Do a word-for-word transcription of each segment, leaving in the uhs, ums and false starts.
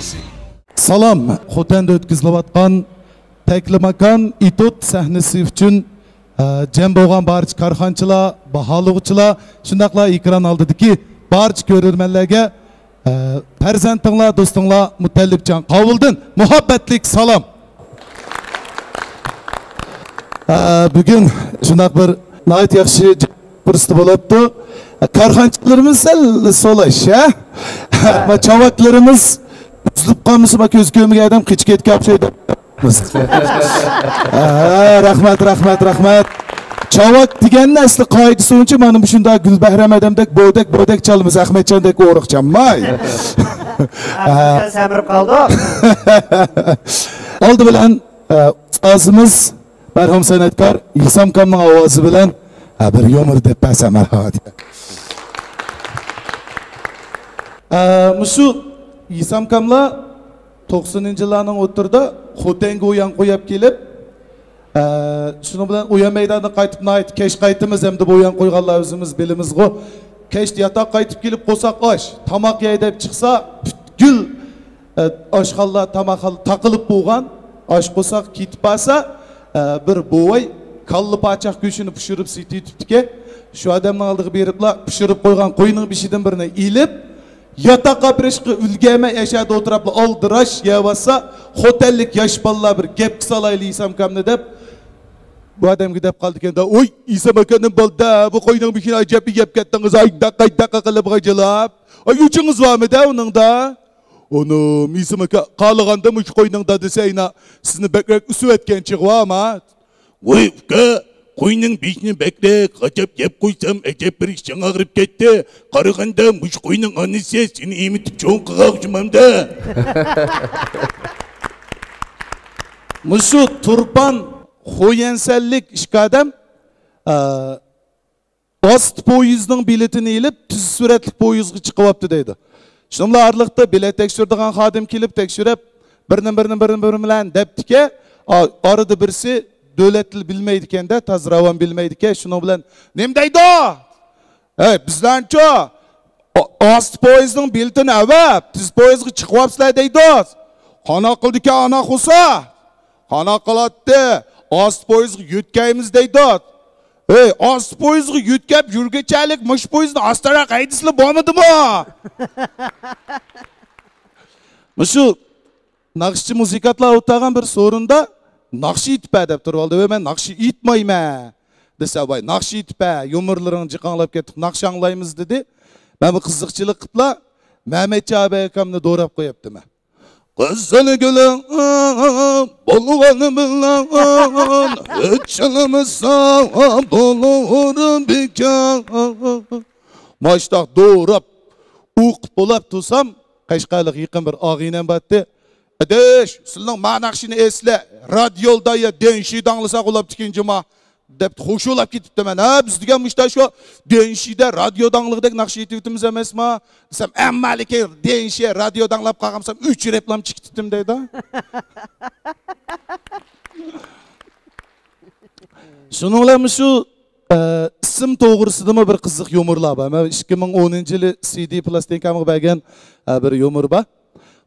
سالام! خوتەندە ئۆتكۈزۈلۈۋاتقان تەكلىماكان ئېتيۇد سەھنىسى ئۈچۈن، ئە، جەم بولغان بارچە كارخانىچىلار، باھالىغۇچىلار، شۇنداقلا ئېكران ئالدىدىكى بارچە كۆرۈرمەنلەرگە، ئە، پەرزەنتىڭلار، دوستۇڭلار مۇتەللىپجان قاۋۇلدىن مۇھەببەتلىك سالام. ئە، بۈگۈن شۇنداق بىر ناھايىتى ياخشى پۇرسىتى بولۇپتۇ. كارخانىچىلىرىمىز سەل سولاش، ھە؟ چاۋاكلىرىمىز ئۈزۈلۈپ قالمىسا، ما كۆزى كۆرمىگەن ئادەم قېچىپ كەتكەن ئوخشايدۇ. ھە، رەھمەت، رەھمەت، رەھمەت. چاۋاك دېگەننى ئەسلى قائىدىسى بويىچە مانا مۇشۇنداق گۈلبەھرەم ئادەمدەك بودەك، بودەك چالىمىز، ئەخمەتجاندەك ئورۇق چالماي. ئەخمەتجان سەمرىپ قالدۇق. ئالدى بىلەن، ئە، ئۇستازىمىز مەرھۇم سەنئەتكار ھېسامكامنىڭ ئاۋازى بىلەن، ھە، بىر يۇمۇر دەپ بەرسەم مەرھەمەت. ئە، مۇشۇ ھېسامكاملار توقسىنىنچى يىللارنىڭ ئوتتۇرىدا خوتەنگە ئويۇن قويۇپ كېلىپ، ئە، شۇنىڭ بىلەن ئويۇن مەيدانىدىن قايتىپ ناھايىتى كەچ قايتىمىز، ھەمدە بۇ ئويۇن قويغانلار ئۆزىمىز بىلىمىزغۇ. كەچتە ياتاق قايتىپ كېلىپ قورساق ئاچ، تاماق يەي دەپ چىقسا، پۈتكۈل ئاشخانىلار، تاماقخانىلار تاقىلىپ بولغان، ئاچ قورساق كېتىپ بارسا، بىر بوۋاي كاللا پاچاق گۆشىنى پىشۇرۇپ سېتىۋېتىپتىكەن. شۇ ئادەمنىڭ ئالدىغا بېرىپلا پىشۇرۇپ قويغان قوينىڭ بېشىدىن بىرنى ئېلىپ، ياتاققا بېرىشقا ئۈلگۈرمەي، ئەشەدە ئولتۇراپلا ئالدىراش يەۋاتسا، خوتەنلىك ياش بالىلار بىر گەپكە سالايلى ھېسامكامنى دەپ، بۇ ئادەمگە دەپ قالىدىكەن-دە، ۋوي، ھېسامكا نېمە بولدى، بۇ قوينىڭ بېشىنى ئەجەبلا يەپ كەتتىڭىز، ئايداق-ئايداق قىلىپ غاجىلاپ. ئاي، ئۆچىڭىز بارمىدى ئۇنىڭدا؟ ئانام، ھېسامكا، قالغاندا مۇشۇ قوينىڭ دادىسى ئەينا سىزنى بەكرەك ئۈسۈۋەتكەن چېغى بارما؟ ۋوي ئۇكا، قوينىڭ بېشىنى بەكرەك غاجاپ يەپ قويسام، ئەجەب بىر ئىچىڭ ئاغرىپ كەتتى. قارىغاندا مۇشۇ قوينىڭ ئانىسى سېنى ئېمىتىپ چوڭ قىلغان ئوخشىمامدۇ؟ مۇشۇ تۇرپان خويەنسەنلىك ئىككى ئادەم، ئە، ئاست پويىزنىڭ بېلىتىنى ئېلىپ، تېز سۈرئەتلىك پويىزغا چىقىۋاپتۇ دەيدۇ. شۇنىڭ بىلەن ئارىلىقتا بىلەت تەكشۈرىدىغان خادىم كېلىپ تەكشۈرۈپ، بىرنى بىرنى، بىرنى بىرى بىلەن دەپتىكەن، ئا-، ئارىدا بىرسى دۆلەت تىلى بىلمەيدىكەن-دە، تازا راۋان بىلمەيدىكەن. شۇنىڭ بىلەن نېمە دەيدۇ؟ ھەي، بىزلەرنىچۇ ئا-، ئاست پويىزنىڭ بېلىتىنى ئەۋەپ، تېز پويىزغا چىقىۋاپسىلەر دەيدۇ. قانداق قىلىدىكەن ئانا قىلسا؟ قانداق قىلاتتى؟ ئاست پويىزغا يۆتكەيمىز دەيدۇ. ھەي، ئاست پويىزغا يۆتكەپ يۈرگۈچىلىك مۇشۇ پويىزنى ئاستىراق ھەيدىسىلا بولمىدىمۇ؟ مۇشۇ ناخشىچى مۇزىكانتلار ئولتۇرغان بىر سورۇندا ناخشا ئېيتىپ بەر دەپ تۇرۇۋالدى. ۋە مەن ناخشا ئېيتمايمەن دېسە، ۋاي، ناخشا ئېيتىپ بەر، يۇمۇرلىرىڭ جىقاڭلاپ كەتتۇق، ناخشا ئاڭلايمىز دېدى. مەن بۇ قىزىقچىلىق قىپلا مەمەتجان ئاباي ئاكامنى دوراپ قويۇپتىمەن. قىزىل گۈلۈڭ بولغان بىلەن ھېچ چىلىمىسا بولۇر بىكەن. ماشتاق دوراپ ئوقۇپ بولاپ تۇرسام، قەشقەرلىك يېقىن بىر ئاغىنەم بارتتى. ئاداش، سىلىنىڭ ما ناخشىنى ئېسلە، رادىيودا يا دېنشىدا ئاڭلىساق بولاپتىكەن جۇما، دەپ خۇشۇلاپ كېتىپتىمەن. ھە، بىز دېگەن مۇشتا شۇ دېنشىدا رادىيودا ئاڭلىغۇدەك ناخشا ئېيتىۋېتىمىز ئەمەسما؟ دېسەم، ئەمما لېكىن دېنشى رادىيودا ئاڭلاپ قالغانسام ئۆچۈرۈپلام چىقىپ كېتىتتىم دەيدۇ. شۇنىڭ بىلەن مۇشۇ، ئە، ئىسىم توغرىسىدىمۇ بىر قىزىق يۇمۇرلار بار. مەن ئىككى مىڭ ئونىنچى يىلى سىدى پلاستىنكامغا بەرگەن، ئە، بىر يۇمۇر بار.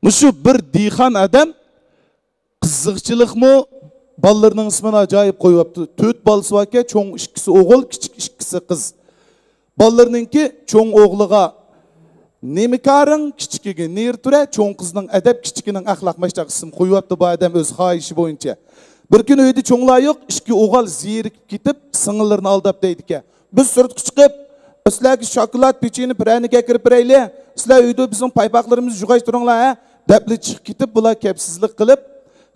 مۇشۇ بىر دېھقان ئادەم قىزىقچىلىقمۇ بالىلىرىنىڭ ئىسمىنى ئاجايىپ قويۇۋاپتۇ. تۆت بالىسى باركەن، چوڭ ئىككىسى ئوغۇل، كىچىك ئىككىسى قىز. بالىلىرىنىڭكى چوڭ ئوغلىغا نېمە كارىڭ، كىچىكىگە نېرى تۇرە، چوڭ قىزنىڭ ئەدەپ، كىچىكىنىڭ ئەخلاق، ماشتاق ئىسىم قويۇۋاپتۇ بۇ ئادەم ئۆز خاھىشى بويىچە. بىر كۈنى ئۆيدە چوڭلار يوق، ئىككى ئوغۇل زېرىكىپ كېتىپ، سىڭىللىرىنى ئالداپ دەيدىكەن. بىز سىرتقا چىقىپ، سىلەرگە شاكىلات، پېچىنە، پىرەنىك ئەكىرىپ بېرەيلى. سىلەر ئۆيدە بىزنىڭ پايپاقلىرىمىزنى جۇغاش تۇرۇڭلار، ھە؟ دەپلا چىقىپ كېتىپ، بۇلار كەپسىزلىك قىلىپ،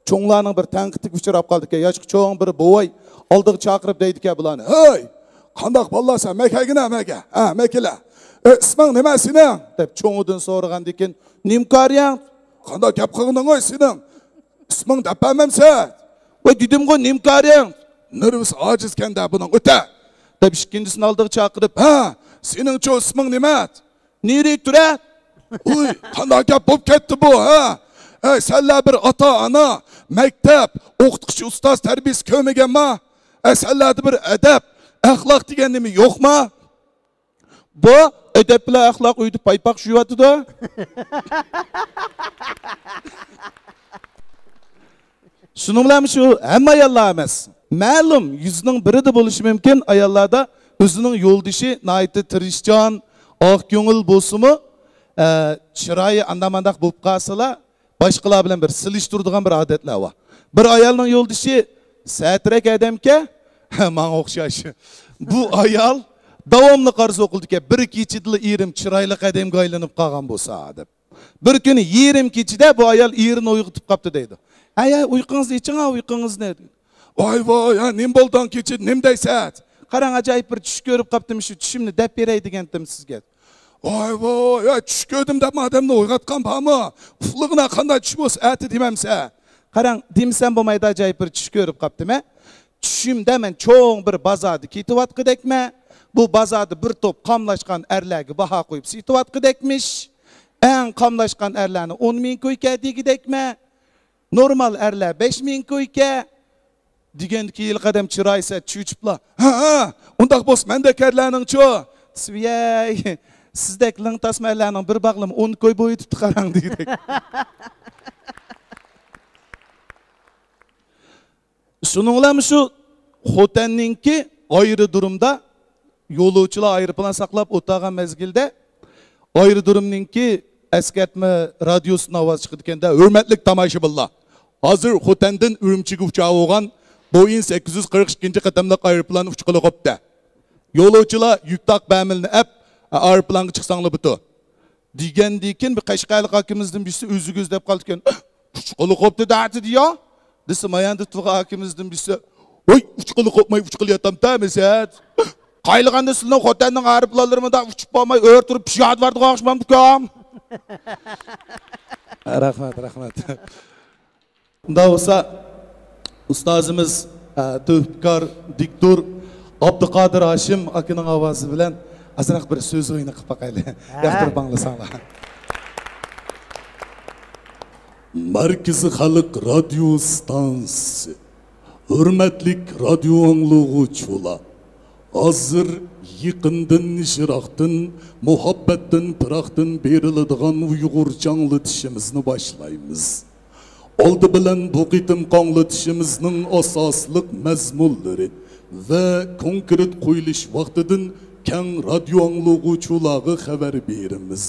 چوڭلارنىڭ بىر تەنقىدىگە ئۇچراپ قالدىكەن. ياشقا چوڭ بىر بوۋاي ئالدىغا چاقىرىپ دەيدىكەن بۇلارنى. ھەي! قانداق بالىلارسەن؟ مەكەگىنە مەگە. ھە، مەكىلە. ئە، ئىسمىڭ نېمە سېنىڭ؟ دەپ چوڭىدىن سورىغاندىكىن، نېمە كارىڭ؟ قانداق گەپ قىلغىنىڭ سېنىڭ؟ ئىسمىڭ دەپ بەرمەمسەن؟ ۋاي دېدىمغۇ، نېمە كارىڭ؟ نېرۋىسى ئاجىزكەن-دە بۇنىڭ، ئۆتە! دەپ ئىككىنچىسىنى ئالدىغا چاقىرىپ، ھە، سېنىڭچۇ ئىسمىڭ نېمە؟ نېرى تۇرە؟ ۋۇي، قانداق گەپ بولۇپ كەتتى بۇ، ھە؟ ئەي، سەنلەر بىر ئاتا-ئانا، مەكتەپ، ئوقۇتقۇچى، ئۇستاز تەربىيىسى كۆرمىگەنما؟ ئەي، سەنلەردە بىر ئەدەپ، ئەخلاق دېگەن نېمە يوقما؟ بۇ ئەدەپ بىلەن ئەخلاق ئۆيدە پايپاق چۈشۈۋاتىدۇ. شۇنىڭ بىلەن شۇ ھەممە ئاياللار ئەمەس. مەلۇم، يۈزنىڭ بىرىدە بولۇشى مۇمكىن، ئاياللاردا ئۆزىنىڭ يولدىشى ناھايىتى تىرىشچان، ئاق كۆڭۈل بولسىمۇ، ئە، چىرايى ئانداق-مانداق بولۇپ قالسىلا، باشقىلار بىلەن بىر سېلىشتۇرىدىغان بىر ئادەتلەر بار. بىر ئايالنىڭ يولدىشى سەترەك ئادەمكەن، ماڭا ئوخشاش. بۇ ئايال داۋاملىق ئارزۇ قىلىدىكەن، بىر كېچىدىلا ئېرىم چىرايلىق ئادەمگە ئايلىنىپ قالغان بولسا، دەپ. بىر كۈنى يېرىم كېچىدە بۇ ئايال ئېرىنى ئويغىتىپ قاپتۇ دەيدۇ. ھەي، ھەي، ئۇيقۇڭىزنى ئېچىڭ، ھە، ئۇيقۇڭىزنى. ۋاي، ۋاي، ھە، نېمە بولدى كېچىدە، نېمە دەيسەن؟ قاراڭ، ئاجايىپ بىر چۈش كۆرۈپ قاپتىم، شۇ چۈشۈمنى دەپ بېرەي دېگەنتىم سىزگە. ۋاي، ۋاي، ھە، چۈش كۆردۈم دەپ ئادەمنى ئويغاتقان بارمۇ؟ ئۇخلىغىنا قانداق چۈش بولسا، ئەتە دېمەمسەن؟ قاراڭ، دېمىسەم بولمايدۇ، ئاجايىپ بىر چۈش كۆرۈپ قاپتىمەن. چۈشۈمدە مەن چوڭ بىر بازاردا كېتىۋاتقۇدەكمەن. بۇ بازاردا بىر توپ قاملاشقان ئەرلەرگە باھا قويۇپ سېتىۋاتقۇدەكمىش. ئەڭ قاملاشقان ئەرلەرنى ئون مىڭ كويكە دېگۈدەكمەن. نورمال ئەرلەر بەش مىڭ كويكە. دېگەندىكىن ھېلىقى ئادەم چىرايى سەت چۆچۈپلا، ھە، ھە، ئۇنداق بولسا مەندەك ئەرلەرنىڭچۇ؟ دېسە، ۋىيەي، سىزدەك لىڭ تاسما ئەرلەرنىڭ بىر باغلىمى ئون كوي بويىتىپتۇ قاراڭ دېگۈدەك. شۇنىڭ بىلەن شۇ خوتەننىڭكى ئايرودرومدا يولۇچىلار ئايروپىلان ساقلاپ ئولتۇرغان مەزگىلدە ئايرودرومنىڭكى ئەسكەرتمە رادىيوسىدىن ئاۋاز چىقىدىكەن-دە، ھۆرمەتلىك تاماشىبىنلار! ھازىر خوتەندىن ئۈرۈمچىگە ئۇچار بولغان بويىڭ سەككىز يۈز قىرىق ئىككىنچى قېتىملىق ئايروپىلان ئۇچقىلى قوپتى. يولۇچىلار يۈك تاق بەمىلىنى ئەپ، ئايروپىلانغا چىقساڭلار بۇتۇ. دېگەندىكىن بىر قەشقەرلىك ئاكىمىزدىن بىرسى ئۆزىگە ئۆزى دەپ قالىدىكەن، ئۇچقىلى قوپتى دەتىدىيا. دېسە، ماياندا تۇرغان ئاكىمىزدىن بىرسى، ۋوي، ئۇچقىلى قوپماي ئۇچقىلى ياتامتا مىسەت. قايلىغاندا سىلىنىڭ خوتەننىڭ ئايروپىلانلىرى مۇنداق ئۇچۇپ بارماي ئۆرە تۇرۇپ پىشايىدە بارىدىغان ئوخشىمامدىكەن. رەھمەت، رەھمەت. ئۇنداق بولسا، ئۇستازىمىز، ئە، تۆھپىكار دىكتور ئابدۇقادىر ھاشىم ئاكىنىڭ ئاۋازى بىلەن ئازراق بىر سۆز ئويۇنى قىلىپ باقايلى. ھە. ياقتۇرۇپ ئاڭلىساڭلار. مەركىزىي خەلق رادىيو ئىستانسىسى. ھۆرمەتلىك رادىيو ئاڭلىغۇچىلار! ھازىر يېقىندىن، يىراقتىن، مۇھەببەتتىن، پىراقتىن بېرىلىدىغان ئۇيغۇرچە ئاڭلىتىشىمىزنى باشلايمىز. ئالدى بىلەن بۇ قېتىمقى ئاڭلىتىشىمىزنىڭ ئاساسلىق مەزمۇنلىرى ۋە كونكرېت قويۇلۇش ۋاقتىدىن كەڭ رادىيو ئاڭلىغۇچىلارغا خەۋەر بېرىمىز.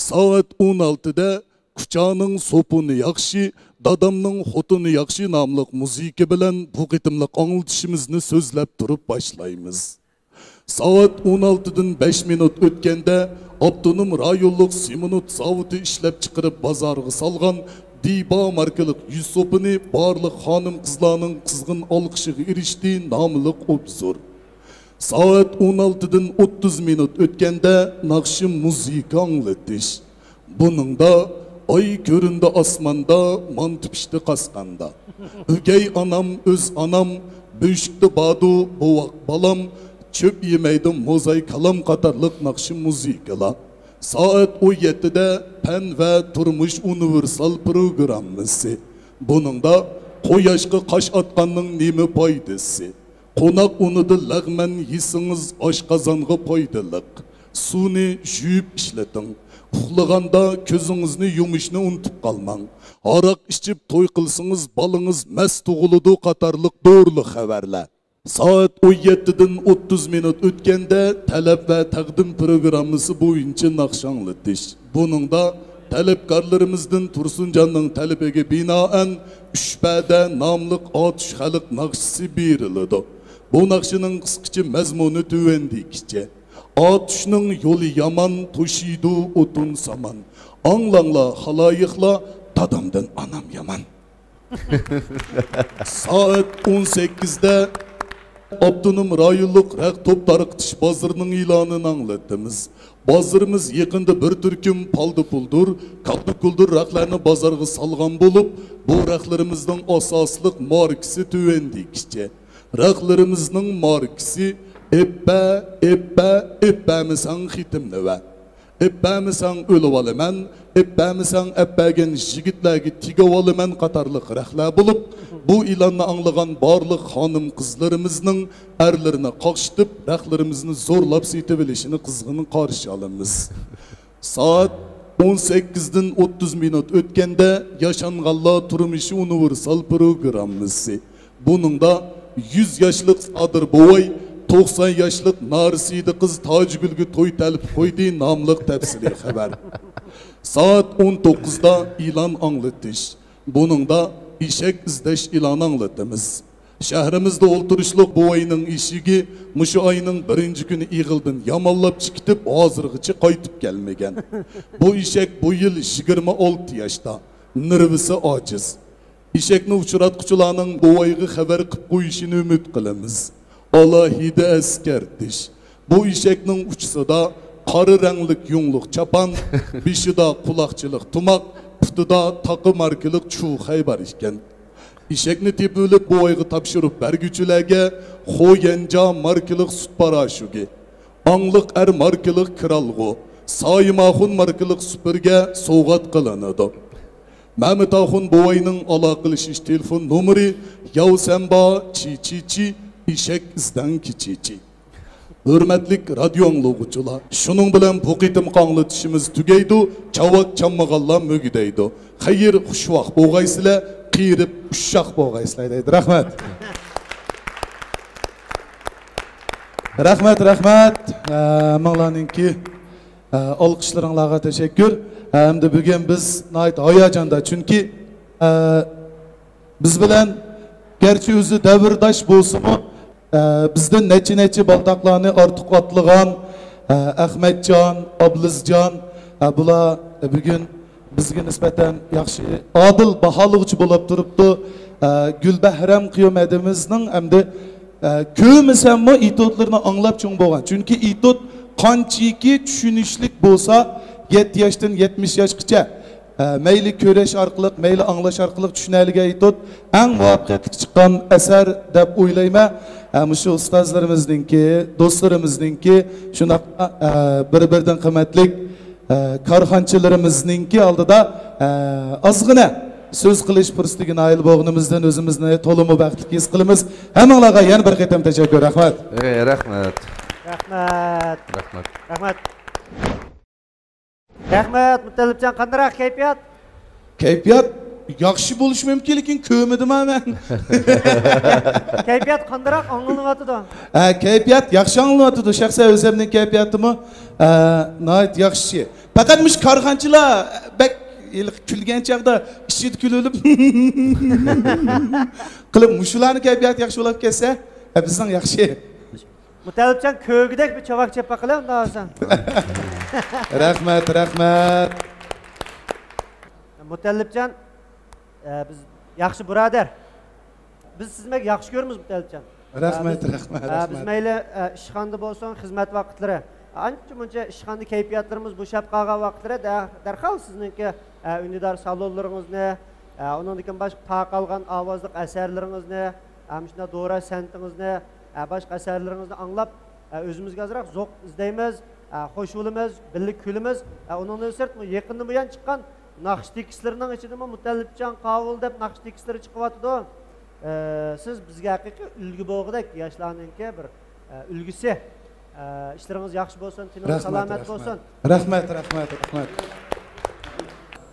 سائەت ئون ئالتىدە كۇچانىڭ سوپۇنى ياخشى، دادامنىڭ خوتۇنى ياخشى ناملىق مۇزىكا بىلەن بۇ قېتىملىق ئاڭلىتىشىمىزنى سۆزلەپ تۇرۇپ باشلايمىز. سائەت ئون ئالتىدىن بەش مىنۇت ئۆتكەندە، ئاپتونوم رايونلۇق سېمونت زاۋۇتى ئىشلەپچىقىرىپ بازارغا سالغان دىبا ماركىلىق يۈز سوپۇنى بارلىق خانىم-قىزلارنىڭ قىزغىن ئالقىشىغا ئېرىشتى ناملىق ئوبزور. سائەت ئون ئالتىدىن ئوتتۇز مىنۇت ئۆتكەندە ناخشا مۇزىكا ئاڭلىتىش. بۇنىڭدا ئاي كۆرۈندى ئاسماندا، مانتا پىشتى قاسقاندا. ئۆگەي ئانام، ئۆز ئانام، بۆشۈكتە باردۇ بوۋاق بالام، چۆپ يېمەيدۇ موزاي كالام قاتارلىق ناخشا مۇزىكىلار. سائەت ئون يەتتىدە پەن ۋە تۇرمۇش ئۇنىۋېرسال پروگراممىسى. بۇنىڭدا قۇياشقا قاش ئاتقاننىڭ نېمە پايدىسى؟ قوناق ئۇنىدا لەغمەن يېسىڭىز ئاشقازانغا پايدىلىق. سۇنى يۇيۇپ ئىشلىتىڭ. ئۇخلىغاندا كۆزىڭىزنى يۇمۇشنى ئۇنتۇپ قالماڭ. ھاراق ئىچىپ توي قىلسىڭىز بالىڭىز مەست تۇغۇلىدۇ قاتارلىق دورىلىق خەۋەرلەر. سائەت ئون يەتتىدىن ئوتتۇز مىنۇت ئۆتكەندە تەلەپ ۋە تەقدىم پروگراممىسى بويىچە ناخشا ئاڭلىتىش. بۇنىڭدا تەلەپكارلىرىمىزدىن تۇرسۇنجاننىڭ تەلىپىگە بىنائەن ئۈچ پەدە ناملىق ئاتۇش خەلق ناخشىسى بېرىلىدۇ. بۇ ناخشىنىڭ قىسقىچە مەزمۇنى تۆۋەندىكىچە. ئاتۇشنىڭ يولى يامان، توشۇيدۇ ئوتۇن سامان. ئاڭلاڭلار خالايىقلار، دادامدىن ئانام يامان. سائەت ئون سەككىزدە ئاپتونوم رايونلۇق رەق توپ تارقىتىش بازىرىنىڭ ئېلانىنى ئاڭلىتىمىز. بازىرىمىز يېقىندا بىر تۈركۈم پالدى پۇلدۇر، كالدى كۇلدۇر رەقلەرنى بازارغا سالغان بولۇپ، بۇ رەقلىرىمىزنىڭ ئاساسلىق ماركىسى تۆۋەندىكىچە. رەقلىرىمىزنىڭ ماركىسى ئېپپە، ئېپپە، ئېپپەمىسەڭ خېتىمنى ۋە. ئېپ بەرمىسەڭ ئۆلۈۋالىمەن، ئېپ بەرمىسەڭ ئەپ بەرگەن يىگىتلەرگە تېگىۋالىمەن قاتارلىق رەخلەر بولۇپ، بۇ ئېلاننى ئاڭلىغان بارلىق خانىم قىزلىرىمىزنىڭ ئەرلىرىنى قاقشىتىپ، رەخلىرىمىزنى زورلاپ سېتىۋېلىشىنى قىزغىن قارشى ئالىمىز. سائەت ئون سەككىزدىن ئوتتۇز مىنۇت ئۆتكەندە ياشانغانلار تۇرمۇشى ئۇنىۋېرسال پروگراممىسى. بۇنىڭدا يۈز ياشلىق سادىر بوۋاي، توقسان ياشلىق نارسىدە قىز تاجگۈلگە توي تەلىپى قويدى ناملىق تەپسىلىي خەۋەر. سائەت ئون توققۇزدا ئېلان ئاڭلىتىش. بۇنىڭدا ئېشەك ئىزدەش ئېلانى ئاڭلىتىمىز. شەھىرىمىزدە ئولتۇرۇشلۇق بوۋاينىڭ ئېشىكى مۇشۇ ئاينىڭ بىرىنچى كۈنى ئېغىلدىن يامانلاپ چىقىتىپ، ھازىرغىچە قايتىپ كەلمىگەن. بۇ ئېشەك بۇ يىل يىگىرمە ئالتە ياشتا، نېرۋىسى ئاجىز. ئېشەكنى ئۇچراتقۇچىلارنىڭ بوۋايغا خەۋەر قىپ قويۇشىنى ئۈمىد قىلىمىز. ئالاھىدە ئەسكەرتىش. بۇ ئېشەكنىڭ ئۇچىسىدا قارا رەڭلىك يۇڭلۇق چاپان، بېشىدا قۇلاقچىلىق تۇماق، پۇتىدا تاقا ماركىلىق چۇخەي بار ئىكەن. ئېشەكنى تېپىۋېلىپ بوۋايغا تاپشۇرۇپ بەرگۈچىلەرگە خو يەنجا ماركىلىق سۈت پاراشوكى، ئاڭلىق ئەر ماركىلىق كىرئالغۇ، سايىم ئاخۇن ماركىلىق سۈپۈرگە سوۋغات قىلىنىدۇ. مەمەت ئاخۇن بوۋاينىڭ ئالاقىلىشىش تېلېفون نومۇرى ياۋسەنبا چىچىچى، ئېشەك ئىزدەڭ كىچىچى. ھۆرمەتلىك رادىيو ئاڭلىغۇچىلار، شۇنىڭ بىلەن بۇ قېتىمقى ئاڭلىتىشىمىز تۈگەيدۇ، چاۋاك چاممىغانلار مۈگدەيدۇ. خەير، خۇشۋاق بولغايسىلەر، قېرىپ ئۇششاق بولغايسىلەر دەيدۇ. رەھمەت. رەھمەت، رەھمەت. ھەممىڭلارنىڭكى، ئە، ئالقىشلىرىڭلارغا تەشەككۈر. ھەمدە بۈگۈن بىز ناھايىتى ھاياجاندا، چۈنكى، ئە، بىز بىلەن گەرچە ئۆزى دەۋرداش بولسىمۇ، ئە، بىزدىن نەچچە-نەچچە بالداقلارنى ئارتۇق ئاتلىغان، ئە، ئەخمەتجان، ئابلىزجان، ئە، بۇلار بۈگۈن بىزگە نىسبەتەن ياخشى، ئادىل باھالىغۇچى بولۇپ تۇرۇپتۇ. ئە، گۈلبەھرەم قىيومەدىمىزنىڭ ئەمدى، ئە، كۆرمىسەممۇ ئېتيۇدلىرىنى ئاڭلاپ چوڭ بولغان. چۈنكى ئېتيۇد قانچىكى چۈشىنىشلىك بولسا، يەتتە ياشتىن يەتمىش ياشقىچە، ئە، مەيلى كۆرۈش ئارقىلىق، مەيلى ئاڭلاش ئارقىلىق چۈشىنەلىگەن ئېتيۇد ئەڭ مۇۋەپپەقىيەتلىك چىققان ئەسەر دەپ ئويلايمەن. ئە، مۇشۇ ئۇستازلىرىمىزنىڭكى، دوستلىرىمىزنىڭكى، شۇنداقلا، ئە، بىر-بىرىدىن قىممەتلىك ئە، كارخانىچىلىرىمىزنىڭكى ئالدىدا، ئە، ئازغىنە سۆز قىلىش پۇرسىتىگە نائىل بولغىنىمىزدىن ئۆزىمىزنى تولىمۇ بەختلىك ھېس قىلىمىز. ھەممىڭلارغا يەنە بىر قېتىم تەشەككۈر. رەھمەت. ئەي، رەھمەت. رەھمەت. رەھمەت. رەھمەت. رەھمەت، مۇتەللىپجان، قانداق كەيپىيات؟ كەيپىيات ياخشى بولۇشى مۇمكىن، لېكىن كۆرمىدىم مەن. كەيپىيات قانداق ئاڭلىنىۋاتىدۇ؟ ھە، كەيپىيات ياخشى ئاڭلىنىۋاتىدۇ. شەخسەن ئۆزۈمنىڭ كەيپىياتىمۇ، ئە، ناھايىتى ياخشى. پەقەت مۇشۇ كارخانىچىلار بەك ھېلىقى كۈلگەن چاغدا ئىچىدە كۈلۈۋېلىپ قىلىپ، مۇشۇلارنىڭ كەيپىياتى ياخشى بولۇپ كەتسە، ئە، بىزنىڭ ياخشى. مۇتەللىپجان، كۆرگۈدەك بىر چاۋاك چېپىپ باقىلى، ئۇنداق بولسا. رەھمەت، رەھمەت. مۇتەللىپجان، ئە، بىز ياخشى بۇرادەر. بىز سىزنى بەك ياخشى كۆرىمىز، مۇتەللىپجان. رەھمەت، ئە، بىز، رەھمەت، ئە، بىز رەھمەت. مەيلى، ئە، ئىشخانىدا بولسۇن، خىزمەت ۋاقىتلىرى، ئانچە مۇنچە ئىشخانىدا كەيپىياتلىرىمىز بوشاپ قالغان ۋاقىتلىرى دە-، دەرھال سىزنىڭكى، ئە، ئۈندىدار سالونلىرىڭىزنى، ئە، ئۇنىڭدىن كېيىن باشقا تارقالغان ئاۋازلىق ئەسەرلىرىڭىزنى، ئە، مۇشۇنداق دوراش سەنئىتىڭىزنى، ئە، باشقا ئەسەرلىرىڭىزنى ئاڭلاپ، ئە، ئۆزىمىزگە ئازراق زوق ئىزدەيمىز، ئە، خوش بولىمىز، بىللە كۈلىمىز. ئە، ئۇنىڭدىن سىرت، بۇ يېقىندىن بۇيان چىققان ناخشا تېكىستلىرىنىڭ ئىچىدىمۇ مۇتەللىپجان قاۋۇل دەپ ناخشا تېكىستلىرى چىقىۋاتىدۇ. ئە، سىز بىزگە ھەقىقىي ئۈلگە بولغۇدەك، ياشلارنىڭكى بىر، ئە، ئۈلگىسى. ئە، ئىشلىرىڭىز ياخشى بولسۇن، تېنىڭىز سالامەت بولسۇن. رەھمەت، رەھمەت، رەھمەت.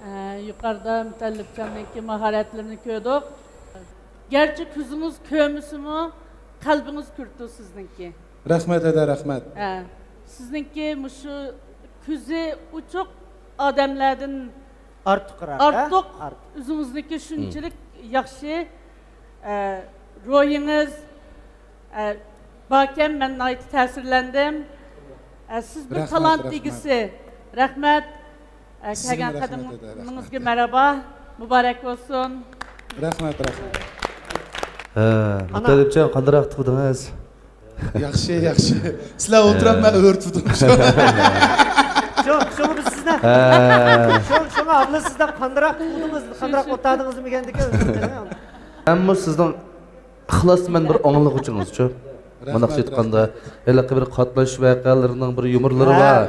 ئە، يۇقىرىدا مۇتەللىپجاننىڭكى ماھارەتلىرىنى كۆردۇق. گەرچە كۆزىڭىز كۆرمىسىمۇ، قەلبىڭىز كۆرىدۇ سىزنىڭكى. رەھمەت، ھەدە، رەھمەت. ھە، سىزنىڭكى مۇشۇ كۆزى ئوچۇق ئادەملەردىن ئارتۇقراق، ھە؟ ئارتۇق. ئارتۇق. ئۆزىڭىزنىڭكى شۇنچىلىك ياخشى، ئە، روھىڭىز، ئە، باركەن، مەن ناھايىتى تەسىرلەندىم. ئە، سىز بىر تالانت ئىگىسى. رەھمەت. ئە، كەلگەن قەدىمىڭىزگە مەرھابا، مۇبارەك بولسۇن. رەھمەت، رەھمەت. ھە، مۇتەللىپجان، قانداقراق تۇردىڭىز؟ ياخشى، ياخشى. سىلەر ئولتۇرۇپ، مەن ئۆرە تۇردۇم. شۇ، شۇ بىز سىزنى. ھە. شۇ، شۇ ئابلا سىزدە قانداقراق تۇردىڭىز، قانداقراق ئولتۇردىڭىز دېگەندىكىن. مەنمۇ سىزنىڭ ئىخلاسمەن بىر ئاڭلىغۇچىڭىزچۇ. مۇنداقچە ئېيتقاندا، ھېلىقى بىر قاتناش ۋەقەلىرىنىڭ بىر يۇمۇرلىرى بار.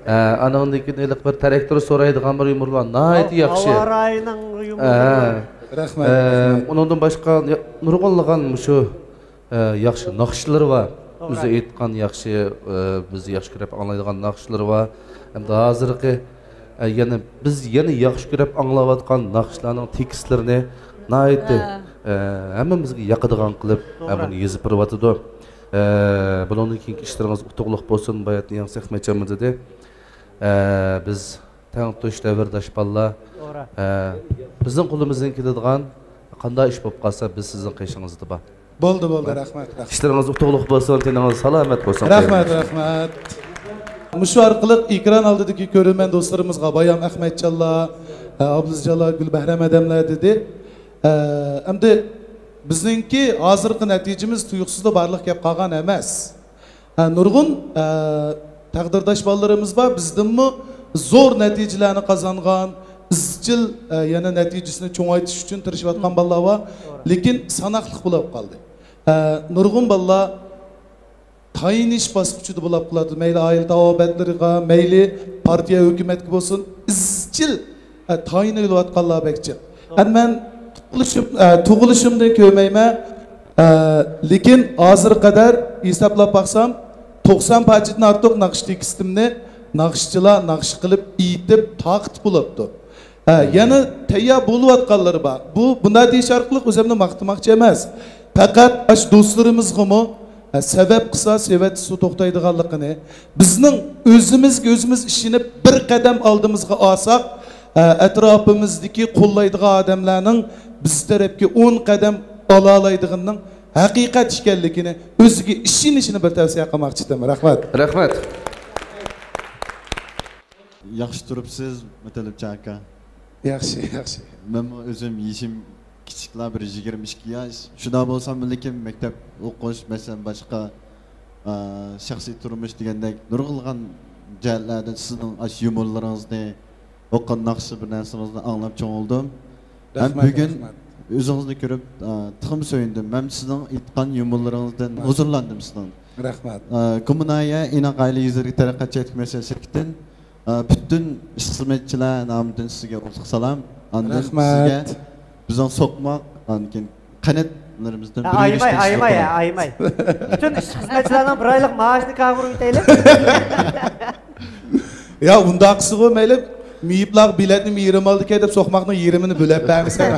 ھە، ئاندىن كېيىن ھېلىقى بىر تىراكتور سورايدىغان بىر يۇمۇر بار. ناھايىتى ياخشى. ھاۋا رايىنىڭ يۇمۇرلىرى بار. رەھمەت. ئۇنىڭدىن باشقا نۇرغۇنلىغان مۇشۇ، ئە، ياخشى ناخشىلىرى بار. ئۆزى ئېيتقان ياخشى، ئە، بىز ياخشى كۆرۈپ ئاڭلايدىغان ناخشىلىرى بار. ھەمدە ھازىرقى، ئە، يەنە بىز يەنە ياخشى كۆرۈپ ئاڭلاۋاتقان ناخشىلارنىڭ تېكىستلىرىنى ناھايىتى، ئە، ھەممىمىزگە ياقىدىغان قىلىپ، ئە، بۇنى يېزىپ بېرىۋاتىدۇ. ئە، بۇنىڭدىن كېيىنكى ئىشلىرىڭىز ئۇتۇقلۇق بولسۇن، باياتىن ياڭزى ئەخمەتجانمۇ دېدى. ئە، بىز تەڭتۇش دەۋرداش بالىلار. ئە، بىزنىڭ قولىمىزدىن كېلىدىغان قانداق ئىش بولۇپ قالسا، بىز سىزنىڭ قېشىڭىزدا بار. بولدى، بولدى، رەھمەت، رەھمەت. ئىشلىرىڭىز ئۇتۇقلۇق بولسۇن، تېنىڭىز سالامەت بولسۇن. رەھمەت، رەھمەت. مۇشۇ ئارقىلىق ئېكران ئالدىدىكى كۆرۈرمەن دوستلىرىمىزغا بايام ئەخمەتجانلار، ئابلىزجانلار، گۈلبەھرەم ئادەملەر دېدى. ئە، ئەمدى بىزنىڭكى ھازىرقى نەتىجىمىز تۇيۇقسىزلا بارلىققا كېلىپ قالغان ئەمەس. ھە، نۇرغۇن، ئە، تەقدىرداش بالىلىرىمىز بار، بىزدىنمۇ زور نەتىجىلەرنى قازانغان، ئىزچىل، ئە، يەنە نەتىجىسىنى چوڭايتىش ئۈچۈن تىرىشىۋاتقان بالىلار بار. لېكىن ساناقلىق بولۇپ قالدى. ئە، نۇرغۇن بالىلار تايىنىش باسقۇچىدا بولۇپ قالىدۇ. مەيلى ئائىلە تاۋابىئاتلىرىغا، مەيلى پارتىيە، ھۆكۈمەتكە بولسۇن، ئىزچىل، ئە، تايىنىۋاتقانلار بەك جىق. ئەمدى مەن تۇغۇلۇشۇم، ئە، تۇغۇلۇشۇمدىن كۆرمەيمەن. ئە، لېكىن ھازىرغا قەدەر ھېسابلاپ باقسام، توقسان پارچىدىن ئارتۇق ناخشا تېكىستىمنى ناخشىچىلار ناخشا قىلىپ، ئېيتىپ، تارقىتىپ بولۇپتۇ. ھە، يەنە تەييار بولۇۋاتقانلىرى بار. بۇ، بۇنداق دېيىش ئارقىلىق ئۆزۈمنى ماختىماقچى ئەمەس. پەقەت ئاشۇ دوستلىرىمىزغىمۇ، ھە، سەۋەب قىلسا سېۋەتتە سۇ توختايدىغانلىقىنى، بىزنىڭ ئۆزىمىزگە ئۆزىمىز ئىشىنىپ بىر قەدەم ئالدىمىزغا ئالساق، ھە، ئەتراپىمىزدىكى قوللايدىغان ئادەملەرنىڭ بىز تەرەپكە ئون قەدەم ئالالايدىغىنىنىڭ ھەقىقەت ئىكەنلىكىنى ئۆزىگە ئىشىنىشىنى بىر تەۋسىيە قىلماقچى ئىدىم. رەھمەت. رەھمەت. ياخشى تۇرۇپسىز، مۇتەللىپجان ئاكا. ياخشى، ياخشى. مەنمۇ ئۆزۈم يېشىم كىچىكلا، بىر يىگىرمە ئىككى ياش. شۇنداق بولساممۇ، لېكىن مەكتەپ ئوقۇش، مەسىلەن، باشقا، ئا، شەخسىي تۇرمۇش دېگەندەك نۇرغۇنلىغان جەھەتلەردە سىزنىڭ ئاشۇ يۇمۇرلىرىڭىزنى، ئوقۇغان ناخشا بىر نەرسىڭىزنى ئاڭلاپ چوڭ بولدۇم. ھەم رەھمەت، بۈگۈن رەھمەت. ئۆزىڭىزنى كۆرۈپ، ئا، تېخىمۇ سۆيۈندۈم. مەن سىزنىڭ ئېيتقان يۇمۇرلىرىڭىزدىن ھۇزۇرلاندىم سىزنىڭ. رەھمەت. ئا، گۇمنايە ئىناق ئائىلە يۈزلىرىگە تەرەققىيات چەكلىك مەسىلە شىركىتىدىن، ئا، پۈتۈن ئىش خىزمەتچىلەر نامىدىن سىزگە ئۇتۇق سالام. ئاندىن رەھمەت. سىزگە بىزنىڭ سوقماق، ئاندىن كېيىن قەنتلىرىمىزدىن بىر ئايىماي، يۈرۈش ئايىماي، تىنچلىق. ئايىماي. پۈتۈن ئىش خىزمەتچىلەرنىڭ بىر ئايلىق مائاشىنى كاغا ئۇرۇۋېتەيلى. يا، ئۇنداق قىلسىغۇ مەيلى، مېيىپلارغا بېلەتنى يېرىم ئالدىكەن دەپ سوقماقنىڭ يېرىمىنى بۆلەپ بەرمىسەم.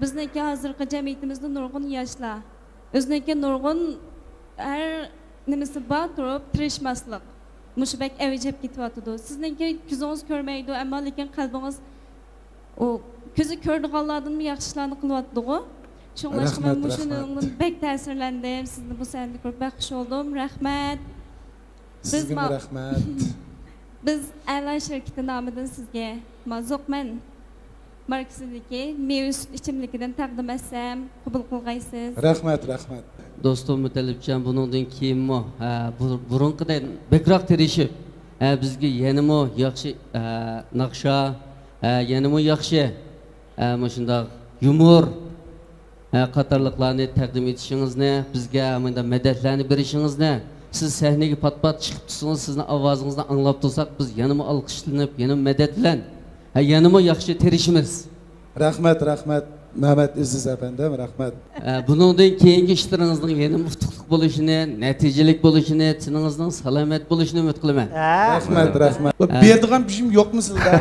بىزنىڭكى ھازىرقى جەمئىيىتىمىزدە نۇرغۇن ياشلار، ئۆزىنىڭكى نۇرغۇن ھەر نېمىسى بار تۇرۇپ تىرىشماسلىق، مۇشۇ بەك ئەۋج ئېلىپ كېتىۋاتىدۇ. سىزنىڭكى كۆزىڭىز كۆرمەيدۇ، ئەمما لېكىن قەلبىڭىز ئۇ كۆزى كۆرىدىغانلاردىنمۇ ياخشى ئىشلارنى قىلىۋاتىدىغۇ. شۇڭلاشقا مەن رەھمەت، مۇشۇنىڭدىن رەھمەت. بەك تەسىرلەندىم. سىزنى بۇ سەھنىدە كۆرۈپ بەك خۇش بولدۇم. رەھمەت. بىز سىزگىمۇ ما-، رەھمەت. بىز ئەلا شىركىتى نامىدىن سىزگە مازوقمەن ماركىسىدىكى مېۋە سۈت ئىچىملىكىدىن تەقدىم ئەتسەم، قوبۇل قىلغايسىز. رەھمەت، رەھمەت. دوستۇم مۇتەللىپجان بۇنىڭدىن كېيىنمۇ، ھە، بۇ-، بۇرۇنقىدەك بەكرەك تىرىشىپ، ھە، بىزگە يەنىمۇ ياخشى، ھە، ناخشا، ھە، يەنىمۇ ياخشى، ھە، مۇشۇنداق يۇمۇر، ھە، قاتارلىقلارنى تەقدىم ئېتىشىڭىزنى، بىزگە مۇنداق مەدەتلەرنى بېرىشىڭىزنى، سىز سەھنىگە پات-پات چىقىپ تۇرسىڭىز، سىزنىڭ ئاۋازىڭىزنى ئاڭلاپ تۇرساق، بىز يەنىمۇ ئالقىشلىنىپ، يەنىمۇ مەدەت بىلەن، ھە، يەنىمۇ ياخشى تىرىشىمىز. رەھمەت، رەھمەت، مەمەت ئەزىز ئەپەندىم، رەھمەت. ھە، بۇنىڭدىن كېيىنكى ئىشلىرىڭىزنىڭ يەنىمۇ ئۇتۇقلۇق بولۇشىنى، نەتىجىلىك بولۇشىنى، تېنىڭىزنىڭ سالامەت بولۇشىنى ئۈمىد قىلىمەن. ھە. رەھمەت، رەھمەت. ھە. بېرىدىغان گۈجۈم يوقمۇ سىزدە؟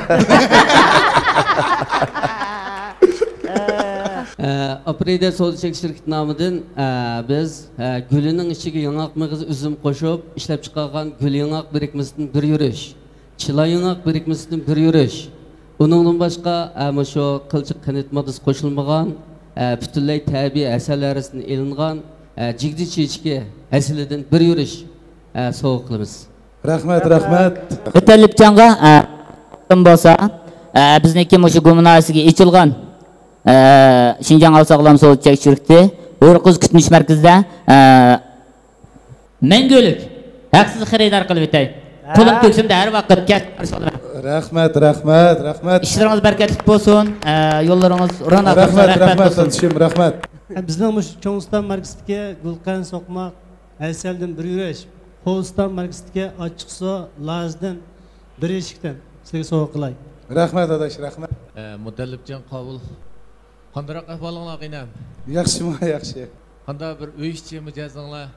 ئە، ئاپرېدە سودا چەكلىك شىركىتى نامىدىن، ئە، بىز، ئە، گۈلىنىڭ ئىچىگە ياڭاق مېغىز، ئۈزۈم قوشۇپ ئىشلەپچىقارغان گۈل ياڭاق بىرىكمىسىدىن بىر يۈرۈش، چىلا ياڭاق بىرىكمىسىدىن بىر يۈرۈش، ئۇنىڭدىن باشقا، ئە، مۇشۇ قىلچە قەنت ماددىسى قوشۇلمىغان، ئە، پۈتۈنلەي تەبىئىي ھەسەل ھارىسىدىن ئېلىنغان، ئە، جىگدە چېچىكى ھەسىلىدىن بىر يۈرۈش، ئە، سوۋغا قىلىمىز. رەھمەت، رەھمەت. مۇتەللىپجانغا، ئە، بولسا، ئە، بىزنىڭكى مۇشۇ گۇمناسىگە ئېچىلغان، ئە، شىنجاڭ ئاۋۇ ساغلام سودا چەك شىركىتى ھۆر قىز كۈتۈنۈش مەركىزىدە، ئە، مەڭگۈلۈك ھەقسىز خېرىدار قىلىپ ئۆتەي. ھە. قولۇم كۆكسۈمدە ھەر ۋاقىت كەسىپ قارشى ئالىمەن. رەھمەت، رەھمەت، رەھمەت. ئىشلىرىڭىز بەرىكەتلىك بولسۇن. ئە، يوللىرىڭىز روناق تاپسۇن. رەھمەت، رەھمەت رەھمەت بولسۇن. قېرىندىشىم، رەھمەت. بىزنىڭ مۇشۇ چوڭ ئۇستام ماركىسىدىكى گۈلقەنت سوقماق، ھەسەلدىن بىر يۈرۈش، قوۋۇستان ماركىسىدىكى ئاچچىقسۇ لازدىن بىر ئىشىكتىن سىزگە سوۋغا قىلاي. رەھمەت ئاداش، رەھمەت. ئە، مۇتەللىپجان قاۋۇل، قانداقراق ئەھۋالىڭلار، ئاغىنەم؟ ياخشىما، ياخشى. قانداق بىر ئۆي ئىچى مىجەزىڭلار؟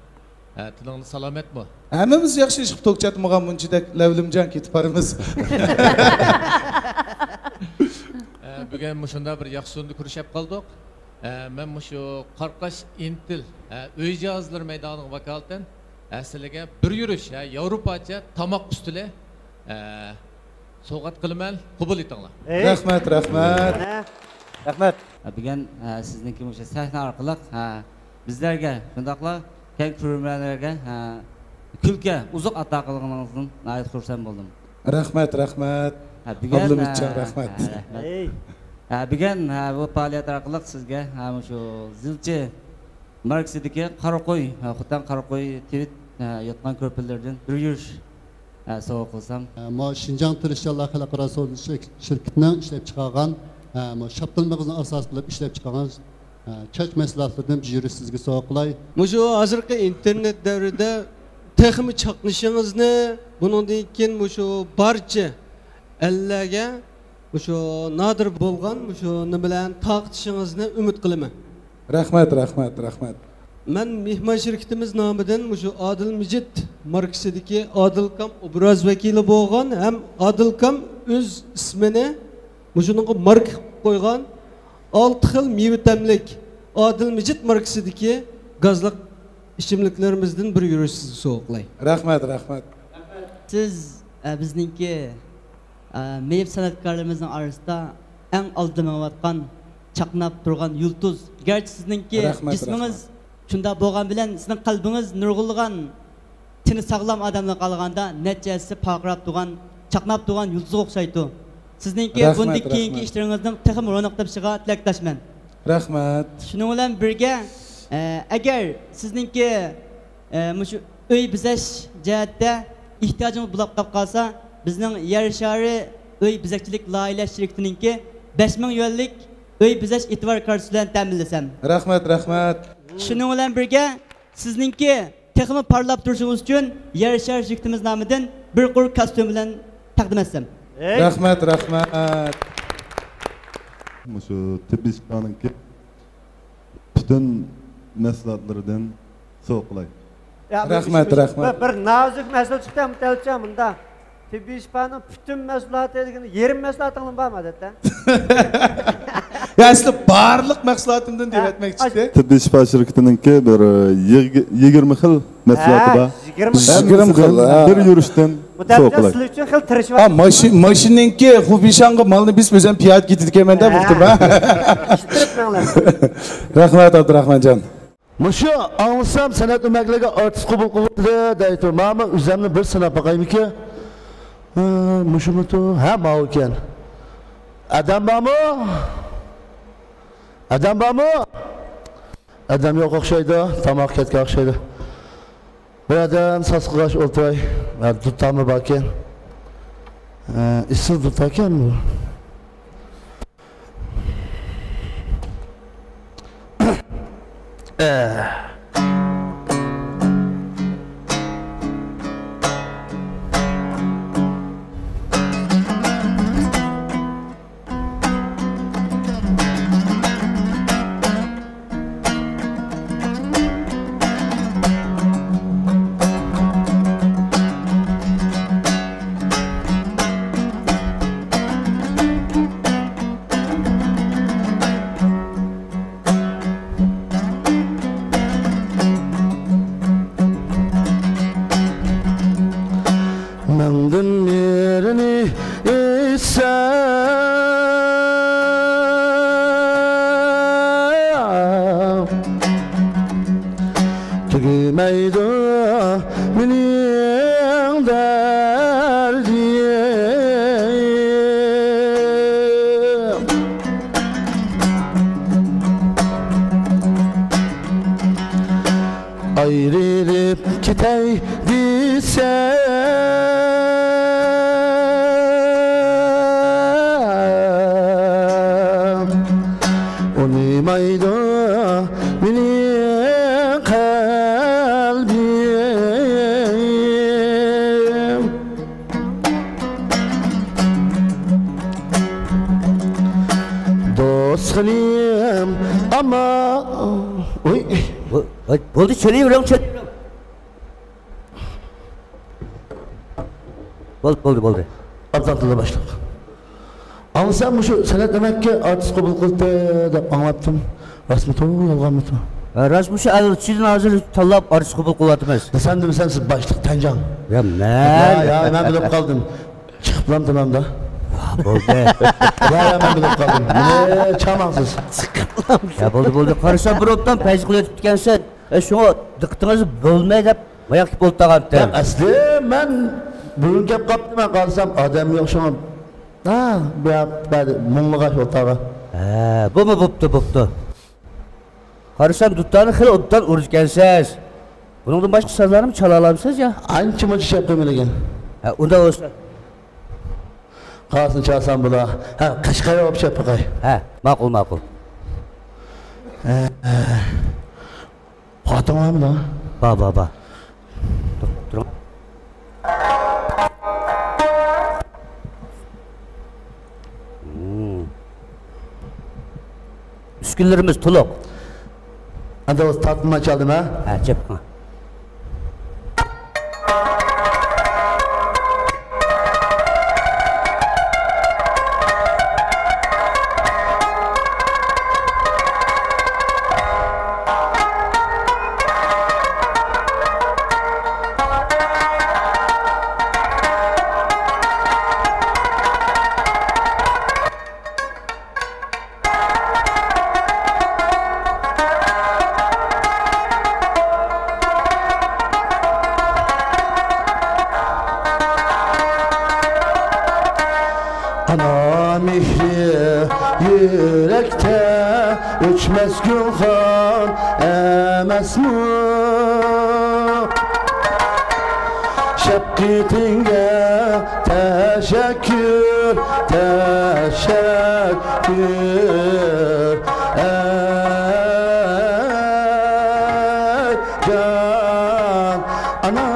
ھە، تېنىڭلار سالامەتمۇ؟ ھەممىمىز ياخشى، ئىشقىپ توك چاتمىغان مۇنچىدەك لەۋلىمجان كېتىپ بارىمىز. ھە، بۈگۈن مۇشۇنداق بىر ياخشى سورۇندا كۆرۈشۈپ قالدۇق. ھە، مەن مۇشۇ قاراقاش ئىنتىل، ھە، ئۆي جاھازلىرى مەيدانىغا ۋاكالىتەن، ھە، سىلەرگە بىر يۈرۈش، ھە، ياۋروپاچە تاماق ئۈستىلى، ھە، سوۋغات قىلىمەن، قوبۇل ئېتىڭلار. ھەي. رەھمەت، رەھمەت. ھە. رەھمەت. بۈگۈن، ھە، سىزنىڭكى مۇشۇ سەھنە ئارقىلىق، ھە، بىزلەرگە، شۇنداقلا كەڭ كۆرۈرمەنلەرگە، ھە، كۈلكە، ئوزۇق ئاتا قىلغىنىڭىزدىن ناھايىتى خۇرسەن بولدۇم. رەھمەت، رەھمەت. ھە، بۈگۈن، ئابلىمىتجان، ھە، رەھمەت. ھە، رەھمەت. ھەي. ھە، بۈگۈن، ھە، بۇ پائالىيەت ئارقىلىق سىزگە، ھە، مۇشۇ زىلچى ماركىسىدىكى قارا قوي، ھە، خوتەن قارا قوي تىۋىت، ھە، يوتقان كۆرپىلىرىدىن بىر يۈرۈش، ھە، سوۋغا قىلسام. ھە، مۇ شىنجاڭ تىرىشچانلار خەلقئارا سودا شىرك-، شىركىتىنىڭ ئىشلەپ چىقارغان، ھە، مۇ شاپتۇل مېغىزىنى ئاساس قىلىپ ئىشلەپ چىقارغان، ھە، چاچ مەھسۇلاتلىرىدىن بىر يۈرۈش سىزگە سوۋغا قىلاي. مۇشۇ ھازىرقى ئىنتېرنېت دەۋرىدە تېخىمۇ چاقنىشىڭىزنى، بۇنىڭدىن كېيىن مۇشۇ بارچە ئەللەرگە مۇشۇ نادىر بولغان مۇشۇ نېمىلەرنى تارقىتىشىڭىزنى ئۈمىد قىلىمەن. رەھمەت، رەھمەت، رەھمەت. مەن مېھمان شىركىتىمىز نامىدىن مۇشۇ ئادىل مىجىت ماركىسىدىكى ئادىلكام ئوبراز ۋەكىلى بولغان ھەم ئادىلكام ئۆز ئىسمىنى مۇشۇنىڭغا ماركا قىلىپ قويغان ئالتە خىل مېۋە تەملىك ئادىل مىجىت ماركىسىدىكى گازلىق ئىچىملىكلىرىمىزدىن بىر يۈرۈش سىزگە سوۋغا قىلاي. رەھمەت، رەھمەت. سىز، ئە، بىزنىڭكى، ئە، مېيىپ سەنئەتكارلىرىمىزنىڭ ئارىسىدا ئەڭ ئالدىدا مېڭىۋاتقان، چاقناپ تۇرغان يۇلتۇز. گەرچە سىزنىڭكى رەھمەت، جىسمىڭىز رەھمەت. شۇنداق بولغان بىلەن، سىزنىڭ قەلبىڭىز نۇرغۇنلىغان تېنى ساغلام ئادەملەرگە قارىغاندا نەچچە ھەسسە پارقىراپ تۇرغان، چاقناپ تۇرغان يۇلتۇزغا ئوخشايدۇ. سىزنىڭكى رەھمەت، بۇندىن كېيىنكى رەھمەت. ئىشلىرىڭىزنىڭ تېخىمۇ روناق تېپىشىغا تىلەكداشمەن. رەھمەت. شۇنىڭ بىلەن بىرگە، ئە، ئەگەر سىزنىڭكى، ئە، مۇشۇ ئۆي بېزەش جەھەتتە ئېھتىياجىڭىز بولۇپ قاپ قالسا، بىزنىڭ يەر شارى ئۆي بېزەكچىلىك لايىھەلەش شىركىتىنىڭكى بەش مىڭ يۈەنلىك ئۆي بېزەش ئېتىبار كارتىسى بىلەن تەمىنلىسەم. رەھمەت، رەھمەت. شۇنىڭ بىلەن بىرگە، سىزنىڭكى تېخىمۇ پارلاپ تۇرۇشىڭىز ئۈچۈن يەر شارى شىركىتىمىز نامىدىن بىر قۇر كاستيۇم بىلەن تەقدىم ئەتسەم. ھەي. رەھمەت، رەھمەت. مۇشۇ تېببىي شىپانىڭكى پۈتۈن مەھسۇلاتلىرىدىن سوۋغا قىلاي. يا، بىر رەھمەت، ئىش، بىر، رەھمەت. بىر، بىر نازۇك مەسىلە چىقتى، مۇتەللىپجان، مۇندا. تېببىي شىپانىڭ پۈتۈن مەھسۇلاتى دېگەندە يېرىم مەھسۇلاتىڭلار بارمۇ، ئادەتتە؟ يا، ئەسلى بارلىق مەھسۇلاتىمدىن ھە، دېۋەتمەكچى ئىدى. تېببىي شىپا شىركىتىنىڭكى بىر، ئە، يىگىرمە خىل مەھسۇلاتى ھە، بار. يىگىرمە خىل. يىگىرمە خىل، ھە. بىر يۈرۈشتىن سوۋغا قىلاي. سىلەر ئۈچۈن خېلى تىرىشىۋاتىمەن. ماشىنىڭكى خۇبىشاڭغا مالنى بېسىپ ئۆزۈم پىيادە كېتىدىكەنمەن دە، ھە. بۇ قېتىم، ھە. ئىتتىرىپ مېڭىڭلار. رەھمەت، ئابدۇراخمانجان. مۇشۇ ئاڭلىسام، سەنئەت ئۆمەكلىرىگە ئارتىس قوبۇل قىلغۇدى دەيتۇ. ماما ئۆزۈمنى بىر سىناپ باقايمىكى؟ ھە، مۇشۇمىتۇ؟ ھە، ماۋۇكەن. ئادەم بارمۇ؟ ئادەم بارمۇ؟ ئادەم يوق ئوخشايدۇ، تاماق كەتكەن ئوخشايدۇ. بىر ئادەم ساس قىلغاچ ئولتۇراي. ھە، دۇتارمۇ باركەن. ھە، ئېسىل دۇتاركەن بۇ. مىڭدىن بىرىنى ئېيتسام، تۈگىمەيدۇ مېنىڭ دەردىم. ئايرىلىپ كېتەي دېسەم، مايدۇ مېنىڭ قەلبىم. دوستخىنىم ئاما. ئۇي. بو-، بولدى، چېلىۋېرىڭ، چېلىۋېرىڭ. بولدى، بولدى، بولدى. ئابدۇللا باشلىق. ئاڭلىسام، مۇشۇ سەنئەت ئۆمەككە ئارتىس قوبۇل قىلدى دەپ ئاڭلاپتىم. راستمىتۇ، يالغانمىتۇ؟ ھە، راست، مۇشۇ ئەلچىدىن ھازىر تاللاپ ئارتىس قوبۇل قىلىۋاتىمىز. دېسەم، دېمىسەم، سىز باشلىق تەنجاڭ. يا، مەن. يا، يا، مەن بىلىپ قالدىم. چىقىپلامدىمەن دا. ھا، بولدى. يا، يا، مەن بىلىپ قالدىم. مېنى چاماڭسىز. يا، بولدى، بولدى. قارىسام، بىر ئوبدان پەيز قىلىۋېتىپتىكەنسەن. ئە، شۇڭا دىققىتىڭىز بولماي دەپ ماياق كېلىپ ئولتۇرغانتىم. ياق، ئەسلى مەن بۈگۈن كەپ قاپتىمەن، قارىسام ئادەم يوق، شۇڭا. ھا، بۇ يەردە مۇڭلىغاچ ئولتۇرغان. ھە، بۇمۇ بوپتۇ، بوپتۇ. قارىسام، دۇتارنى خېلى ئوبدان ئۇرىدىكەنسىز. بۇنىڭدىن باشقا سازلارنىمۇ چالالامسىز يا؟ ئانچە-مۇنچە چېلىپ قويمايدىكەن. ھە، ئۇنداق بولسا. قايسىنى چالسام بولا؟ ھە، قەشقەرگە ئوخشاپ باقاي. ھە، ماقۇل، ماقۇل. ھە، ھە. خوتۇن بارمىدۇ؟ بار، بار، بار. تۇر-، تۇرۇڭ. مم. ئۈسكۈنىلىرىمىز تولۇق. ئەمدى تارتىنماي چالدىم، ھە؟ ھە، چېپ. ئانا مېھرى يۈرەكتە ئۆچمەس گۈلخان ئەمەسمۇ؟ شەپقىتىڭگە تەشەككۈر، تەشەككۈر، ئەي جان ئانا،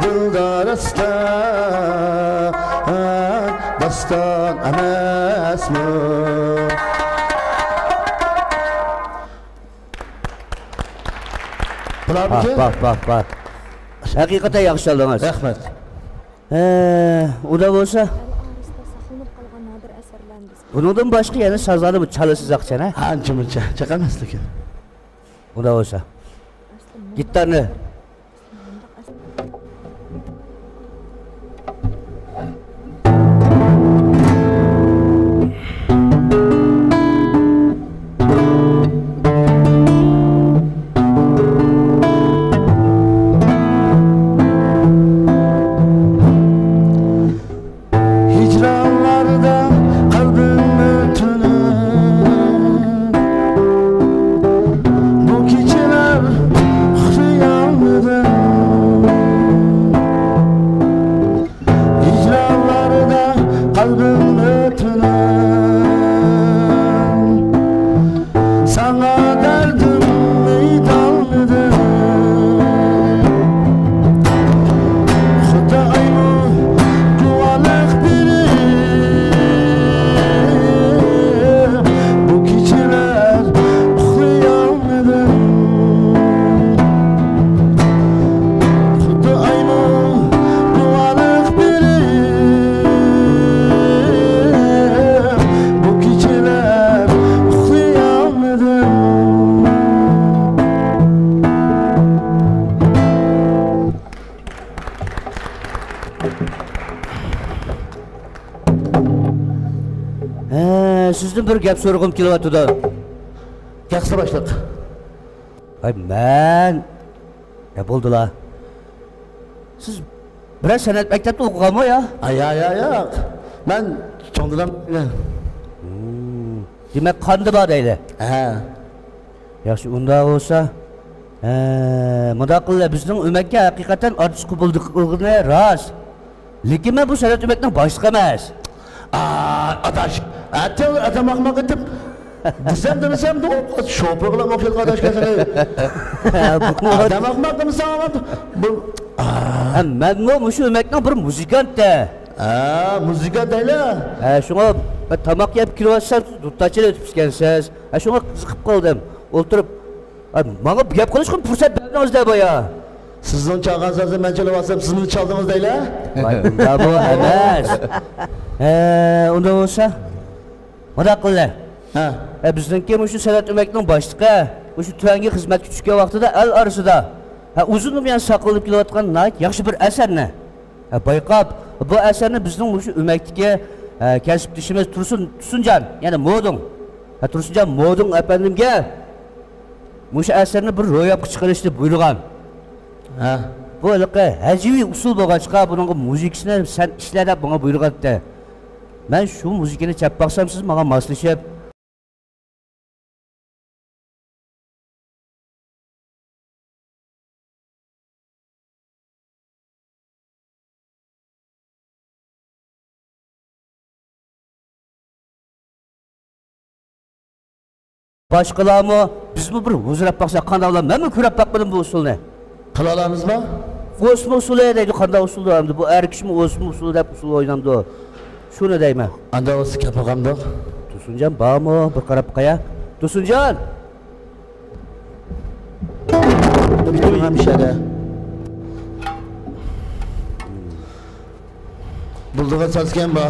دىلدا داستان، داستان ئەمەسمۇ؟ بۇلارمىكىن؟ ۋاھ، ۋاھ، ۋاھ، ۋاھ. ھەقىقەتەن ياخشى چالدىڭىز. رەھمەت. ھە، ئۇدا بولسا. ئەل ئارىسىدا ساقلىنىپ قالغان نادىر ئەسەرلەرنى بىز بۇنىڭدىن باشقا يەنە سازلارنى چالىسىز ئاقچان، ھە؟ ئانچە-مۇنچە، جىق ئەمەس لېكىن. ئۇدا بولسا. گىتارنى. ھىجرانلاردا قەلبىم ئۆتۈنۈپ، بۇ كېچىلەر ئۇخلىيالمىدىم. ھىجرانلاردا قەلبىم ئۆتۈنۈپ، ساڭا دەردىمنى ئېيتالمىدىم. خۇدايمۇ گۇۋاھلىق بېرىپ، بۇ كېچىلەر ئۇخلىيالمىدىم. خۇدايمۇ گۇۋاھلىق بېرىپ، بۇ كېچىلەر ئۇخلىيالمىدىم. ھە، سىزدىن بىر گەپ سورىغۇم كېلىۋاتىدۇ. ياخشى باشلىق. ۋاي، مەن. يا، بولدىلا. سىز بىرەر سەنئەت مەكتەپتە ئوقۇغانمۇ يا؟ ئا، يا، يا، ياق. مەن چوڭ دادام. ھىم. دېمەك، قاندا بار دەيلى. ھە. ياخشى، ئۇنداق بولسا، ھە، مۇنداق قىلىڭ، بىزنىڭ ئۆمەككە ھەقىقەتەن ئارتىس قوبۇل قىلغىنى راست. لېكىن مەن بۇ سەنئەت ئۆمەكنىڭ باشلىقى ئەمەس. ئا، ئاداش، ئەتە ئادام ئاقماق ئېتىپ، دېسەم دېمىسەم، شوپۇرغىلا ئوخشايدىغان ئاداش ئىكەنسەن. ئادەم ئەخمەق دېمىسەڭ، بۇ، ھە، مەنمۇ مۇشۇ ئۆمەكنىڭ بىر مۇزىكانتى. ھە، مۇزىكانت ھەيلە. ھە، شۇڭا بىر تاماق يەپ كېلىۋاتسام، سىز دۇتار چېلىۋېتىپسىكەنسىز. ھە، شۇڭا قىزىقىپ قالدىم. ئولتۇرۇپ، ھە، ماڭا گەپ قىلىشقا پۇرسەت بەردىڭىز-دە بايا. سىزنىڭ چالغان سازنى مەن چېلىۋالسام، سىزمۇ چالدىڭىز دەيلى. ۋاي، ئۇنداق بۇ ئەمەس. ھە، ئۇنداق بولسا، مۇنداق قىلىلى. ھە. ھە، بىزنىڭكى مۇشۇ سەنئەت ئۆمەكنىڭ باشلىقى مۇشۇ تۆۋەنگە خىزمەتكە چۈشكەن ۋاقتىدا ئەل ئارىسىدا، ھە، ئۇزۇندىن بۇيان ساقلىنىپ كېلىۋاتقان ناھايىتى ياخشى بىر ئەسەرنى، ھە، بايقاپ، بۇ ئەسەرنى بىزنىڭ مۇشۇ ئۆمەكتىكى، ھە، كەسىپدىشىمىز تۇرسۇن، تۇرسۇنجان، يەنى مودۇڭ، ھە، تۇرسۇنجان مودۇڭ ئەپەندىمگە مۇشۇ ئەسەرنى بىر روياپقا چىقىرىشنى بۇيرۇغان. ھە. بۇ ھېلىقى ھەجۋىي ئۇسسۇل بولغاچقا، بۇنىڭغا مۇزىكىسىنى سەن ئىشلە دەپ ماڭا بۇيرۇغانتى. مەن شۇ مۇزىكىنى چاپ باقسام، سىز ماڭا ماسلىشىپ، باشقىلارمۇ، بىزمۇ بىر ھۇزۇر ئەپ باقساق قانداق بولار؟ مەنمۇ كۆرۈپ باقمىدىم بۇ ئۇسسۇلنى. قىلالامىزمۇ؟ ئوسما ئۇسسۇلى دەيدۇ، قانداق ئۇسسۇلدۇر ئەمدى؟ بۇ ئەر كىشىمۇ ئوسما ئۇسسۇلى دەپ ئۇسسۇل ئوينامدۇ؟ شۇنى دەيمەن. ئانداق بولسا كەپ قالغاندۇق. تۇرسۇنجان بارمۇ؟ بىر قاراپ باقايا. تۇرسۇنجان! بىتىڭ ھەمشەدە. بولىدىغان سازكەن بۇ.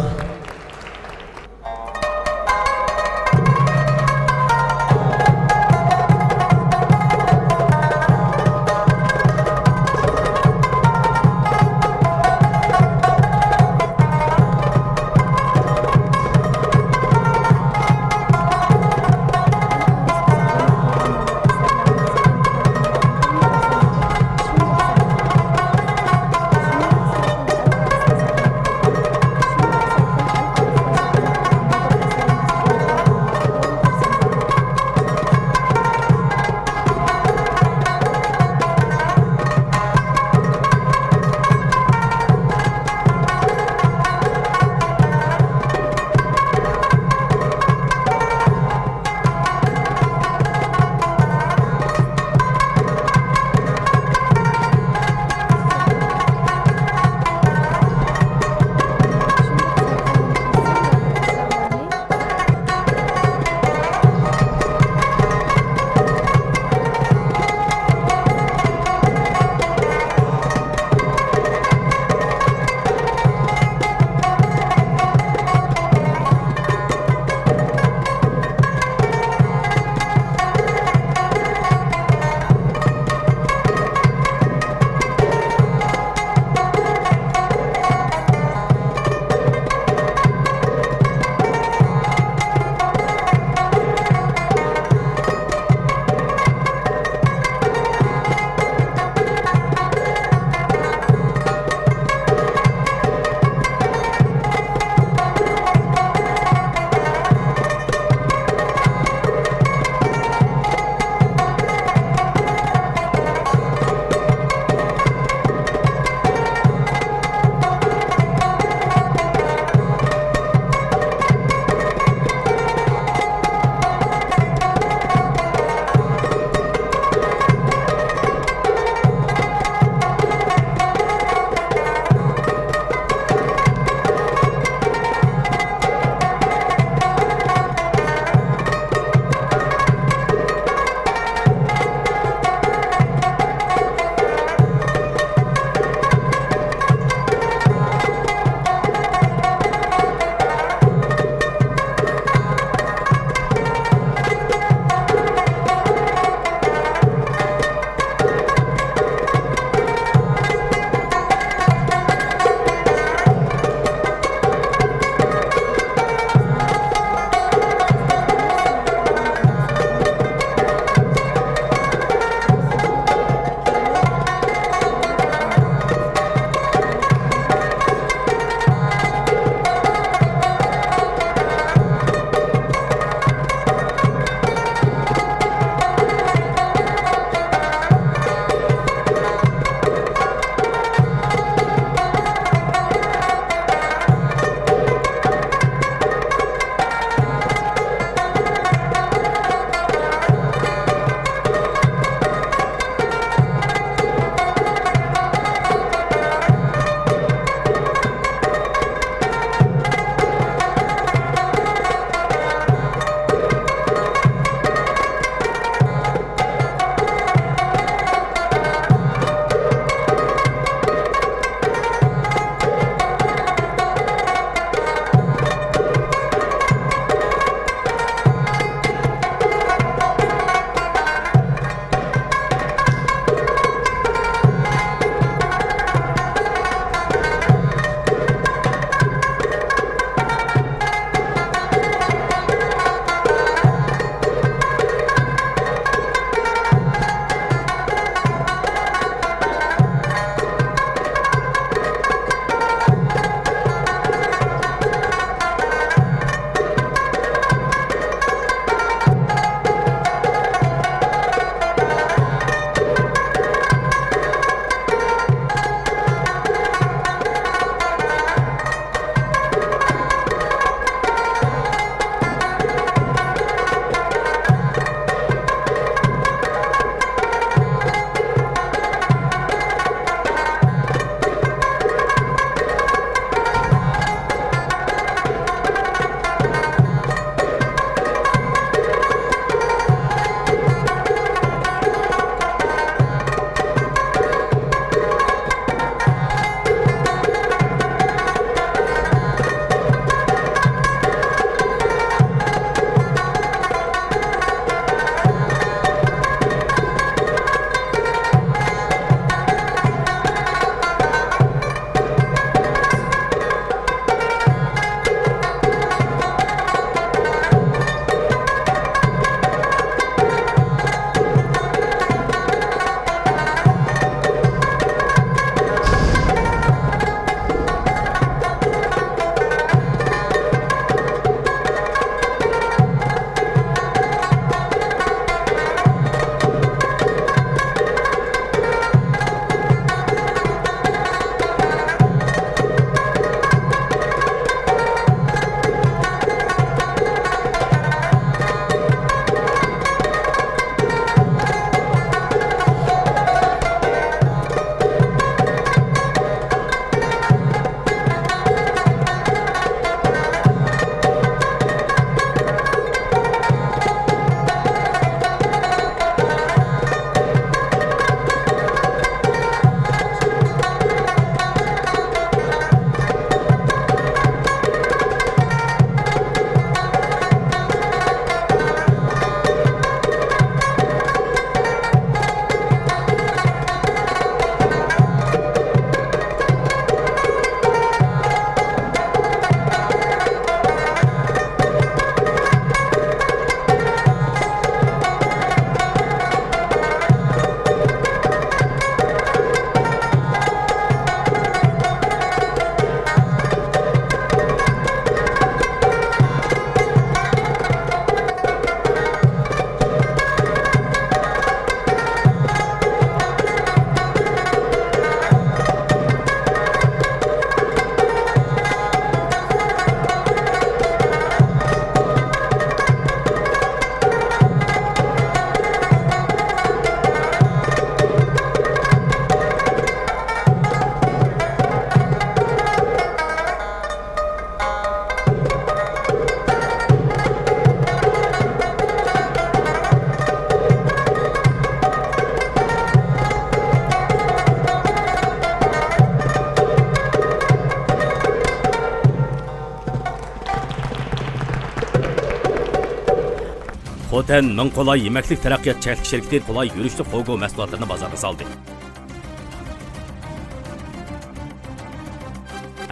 خوتەن مىڭ قولاي يېمەكلىك تەرەققىيات چەكلىك شىركىتى قولاي يۈرۈشلۈك خوگو مەھسۇلاتلىرىنى بازارغا سالدى.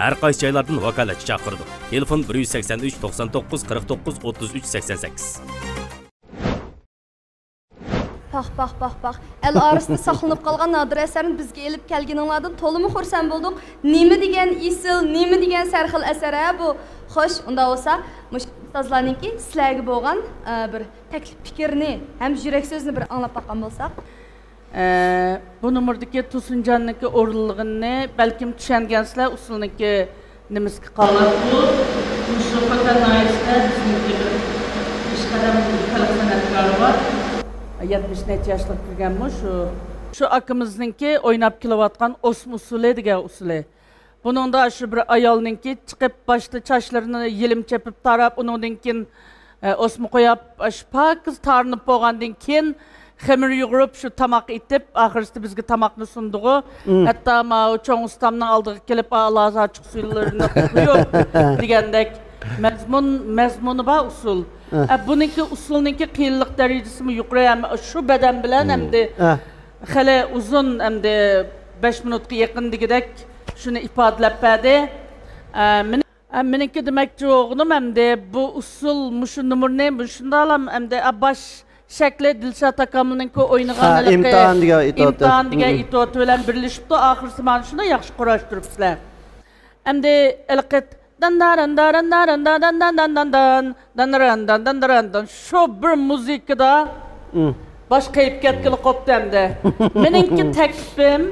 ھەر قايسى جايلاردىن ۋاكالەتچى چاقىرىدۇ. تېلېفون: بىر يۈز سەكسەن ئۈچ، توقسان توققۇز، قىرىق توققۇز، ئوتتۇز ئۈچ، سەكسەن سەككىز. پاخ، پاخ، پاخ، پاخ. ئەل ئارىسىدا ساقلىنىپ قالغان نادىر ئەسەرنى بىزگە ئېلىپ كەلگىنىڭلاردىن تولىمۇ خۇرسەن بولدۇق. نېمە دېگەن ئېسىل، نېمە دېگەن سەرخىل ئەسەر ھە بۇ. خوش، ئۇنداق بولسا، مۇشۇ ئۇستازلارنىڭكى سىلەرگە بولغان، ئە، بىر تەكلىپ پىكرىنى ھەم يۈرەك سۆزىنى بىر ئاڭلاپ باققان بولساق. ئە، بۇ نومۇردىكى تۇرسۇنجاننىڭكى ئورۇنلىغىنىنى بەلكىم چۈشەنگەنسىلەر، ئۇسسۇلنىڭكى نېمىسىگە قالغان. ئۇ مۇشۇ خوتەن ناھىيەسىدە بىزنىڭكى بىر پېشقەدەم خەلق سەنئەتكارى بار. يەتمىش نەچچە ياشلىق كىرگەنمۇ شۇ. شۇ ئاكىمىزنىڭكى ئويناپ كېلىۋاتقان ئوسما ئۇسسۇلى دېگەن ئۇسسۇلى. بۇنىڭدا شۇ بىر ئايالنىڭكى چىقىپ، باشتا چاچلىرىنى يېلىم چېپىپ تاراپ، ئۇنىڭدىن كېيىن، ئە، ئوسما قوياپ، شۇ پاكىز تارىنىپ بولغاندىن كېيىن، خېمىر يۇغۇرۇپ، شۇ تاماق ئېتىپ، ئاخىرسىدا بىزگە تاماقنى سۇندىغۇ. مم. ھەتتا ماۋۇ چوڭ ئۇستامنىڭ ئالدىغا كېلىپ، «ئالاز ئاچچىق سۈيلىرىنى قۇيۇپ» دېگەندەك مەزمۇن، مەزمۇنى بار ئۇسسۇل. ئە. ئە، بۇنىڭكى ئۇسسۇلنىڭكى قىيىنلىق دەرىجىسىمۇ يۇقىرى، ھەم شۇ بەدەن بىلەن مم. ئەمدى ئە. خېلى ئۇزۇن، ئەمدى بەش مىنۇتقا يېقىن دېگۈدەك شۇنى ئىپادىلەپ بەردى. ئە، مېنى-، ئە، مېنىڭكى دېمەكچى بولغىنىم ئەمدى بۇ ئۇسسۇل، مۇشۇ نومۇرنى مۇشۇنداقلام ئەمدى، ئە، باش شەكلى دىلشات ئاكامنىڭكى ئوينىغان ھە، ھېلىقى ئىمتىھان دېگەن ئېتوتى. ئىمتىھان دېگەن مم. ئېتوتى بىلەن بىرلىشىپتۇ. ئاخىرسى مانا شۇنداق ياخشى قۇراشتۇرۇپسىلەر. ئەمدى ھېلىقى دانداران داران داران دان دان دان دان دان دان داناران دان دان داران دان شۇ بىر مۇزىكىدا مم. باش قېيىپ كەتكىلى قوپتى ئەمدى. مېنىڭكى تەكلىپىم،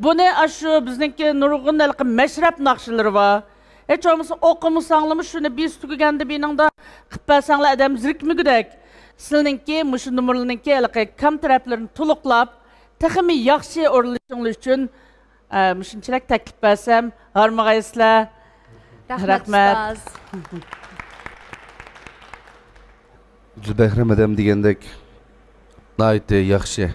بۇنى ئاشۇ بىزنىڭكى نۇرغۇن ھېلىقى مەشرەپ ناخشىلىرى بار. ھېچ بولمىسا ئوقۇمىساڭلىمۇ شۇنى بىز تۈگىگەندە بېينىڭدا قىپ بەرسەڭلار ئادەم زېرىكمىگۈدەك. سىلىنىڭكى مۇشۇ نومۇرلىرىنىڭكى ھېلىقى كام تەرەپلىرىنى تولۇقلاپ، تېخىمۇ ياخشى ئورۇنلىشىڭلار ئۈچۈن ئە، مۇشۇنچىلىك تەكلىپ بەرسەم، ھارمىغايسىلەر. رەھمەت، رەھمەت. ئۇستاز. زۇبەيرەم ھەدەم دېگەندەك، ناھايىتى ياخشى.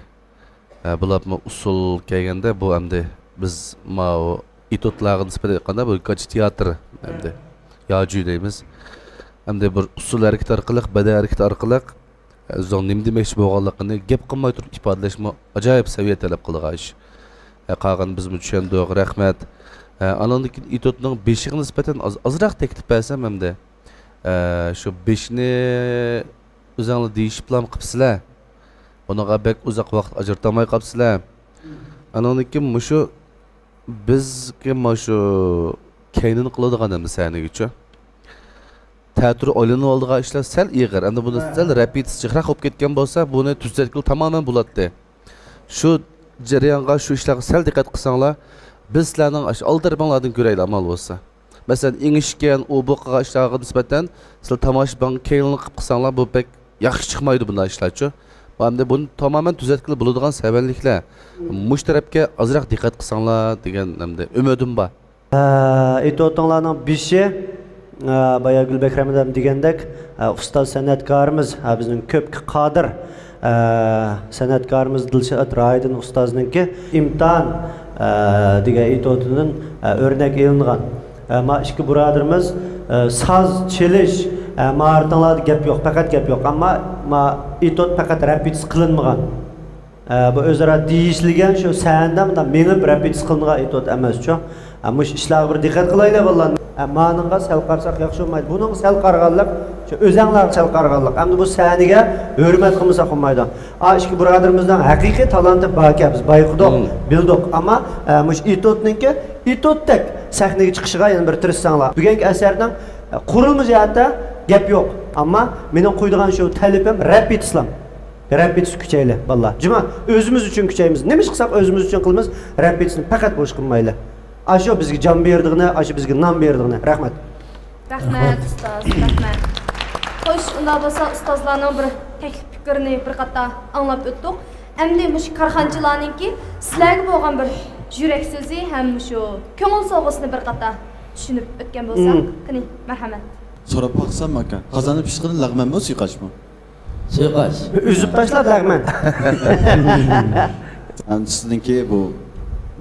ئە، بولۇپمۇ ئۇسسۇل كەلگەندە، بۇ ئەمدى بىز ماۋۇ ئېتوتلارغا نىسبەتەن ئېيتقاندا، بۇ گاچا تىياتىر ئەمدى. ياجۈ دەيمىز. ئەمدى بىر ئۇسسۇل ھەرىكىتى ئارقىلىق، بەدەن ھەرىكىتى ئارقىلىق ئۆزىنىڭ نېمە دېمەكچى بولغانلىقىنى گەپ قىلماي تۇرۇپ ئىپادىلەشمۇ ئاجايىپ سەۋىيە تەلەپ قىلىدىغان ئىش. ھە، قالغىنىنى بىزمۇ چۈشەندۇق، رەھمەت. ھە، ئانىڭدىن كېيىن ئېتوتنىڭ بېشىغا نىسبەتەن ئاز، ئازراق تەكلىپ بەرسەم ئەمدى. ھە، شۇ بېشىنى ئۆزەڭلار دېيىشىپلام قىپسىلەر. ئۇنىڭغا بەك ئۇزاق ۋاقىت ئاجرىتالماي قاپسىلەر. ئانىڭدىن كېيىن مۇشۇ بىزگە مانا شۇ كەينىنى قىلىدىغان ئەمدى سەھنىگىچۇ. تەتۈر ئايلىنىۋالىدىغان ئىشلار سەل ئېغىر. ئەمدى بۇنى ھە. سەل رەپىتىس جىقراق بولۇپ كەتكەن بولسا، بۇنى تۈزەتكىلى تامامەن بولاتتى. شۇ جەريانغا، شۇ ئىشلارغا سەل دىققەت قىلساڭلار، بىز سىلەرنىڭ ئاشۇ ئالدى تەرىپىڭلاردىن كۆرەيلى، ئامال بولسا. مەسىلەن، ئېڭىشكەن، ئۇ بۇ قىلغان ئىشلارغا نىسبەتەن سىلەر تاماشىبىنغا كەينىنى قىلىپ قىلساڭلار، بۇ بەك ياخشى چىقمايدۇ بۇنداق ئىشلارچۇ. ئەمدى بۇنى تامامەن تۈزەتكىلى بولىدىغان سەۋەنلىكلەر. مۇشۇ تەرەپكە ئازراق دىققەت قىلساڭلار دېگەن ئەمدى ئۈمىدىم بار. ئە، ئېتوتۇڭلارنىڭ بېشى، ئە، بايا گۈلبەكرەم ھەدەم دېگەندەك، ئە، ئۇستاز سەنئەتكارىمىز، ئە، بىزنىڭ كۆپكە قادىر، ئە، سەنئەتكارىمىز دىلشات راھىدىن ئۇستازنىڭكى ئىمتىھان، ئە، دېگەن ئېتوتىدىن، ئە، ئۆرنەك ئېلىنغان. ئە، ما ئىككى بۇرادىرىمىز، ئە، ساز چېلىش، ئە، ماھارىتىڭلاردا گەپ يوق، پەقەت گەپ يوق. ئەمما ما ئېتوت پەقەت رەپېتىتسىيە قىلىنمىغان. ئە، بۇ ئۆزئارا دېيىشىلگەن شۇ سەھنىدە مۇنداق مېڭىپ رەپېتىتسىيە قىلىنغان ئېتوت ئەمەسچۇ. ئە، مۇشۇ ئىشلارغا بىر دىققەت قىلايلى بالىلار. ئە، مانىڭغا سەل قارىساق ياخشى بولمايدۇ. بۇنىڭغا سەل قارىغانلىق، شۇ ئۆزەڭلارغا سەل قارىغانلىق. ئەمدى بۇ سەھنىگە ھۆرمەت قىلمىساق بولمايدۇ. ئا، ئىككى بۇرادىرىمىزنىڭ ھەقىقىي تالانتى باركەن، بىز بايقىدۇق، مم. بىلدۇق. ئەمما، ئە، مۇشۇ ئېتوتنىڭكى ئېتوتتەك سەھنىگە چىقىشىغا يەنە بىر تىرىشساڭلار. بۈگۈنكى ئەسەرنىڭ، ئە، قۇرۇلما جەھەتتە گەپ يوق. ئەمما مېنىڭ قويىدىغان شۇ تەلىپىم رەپېتىتسىيە. رەپېتىتسىيە كۈچەيلى، بالىلار. جۇما، ئۆزىمىز ئۈچۈن كۈچەيمىز. نېمە ئىش قىلساق ئۆزىمىز ئۈچۈن قىلىمىز، رەپېتىتسىيىنى پەقەت بوش قىلمايلى. ئاشۇ بىزگە جان بېرىدىغىنى، ئاشۇ بىزگە نان بېرىدىغىنى. رەھمەت. رەھمەت، ئۇستاز، رەھمەت. خوش، ئۇنداق بولسا ئۇستازلارنىڭ بىر تەكلىپ پىكرىنى بىر قاتار ئاڭلاپ ئۆتتۇق. ئەمدى مۇشۇ كارخانىچىلارنىڭكى سىلەرگە بولغان بىر يۈرەك سۆزى ھەم مۇشۇ كۆڭۈل سوۋغىسىنى بىر قاتار چۈشىنىپ ئۆتكەن بولساق. مم. قېنى، مەرھەمەت. سوراپ باقسام، ئاكا، قازاندا پىشقىنى لەغمەنمۇ، سۇيقاشمۇ؟ سۇيقاش. ئۈزۈپ تاشلا لەغمەن. ئەمدى سىزنىڭكى بۇ،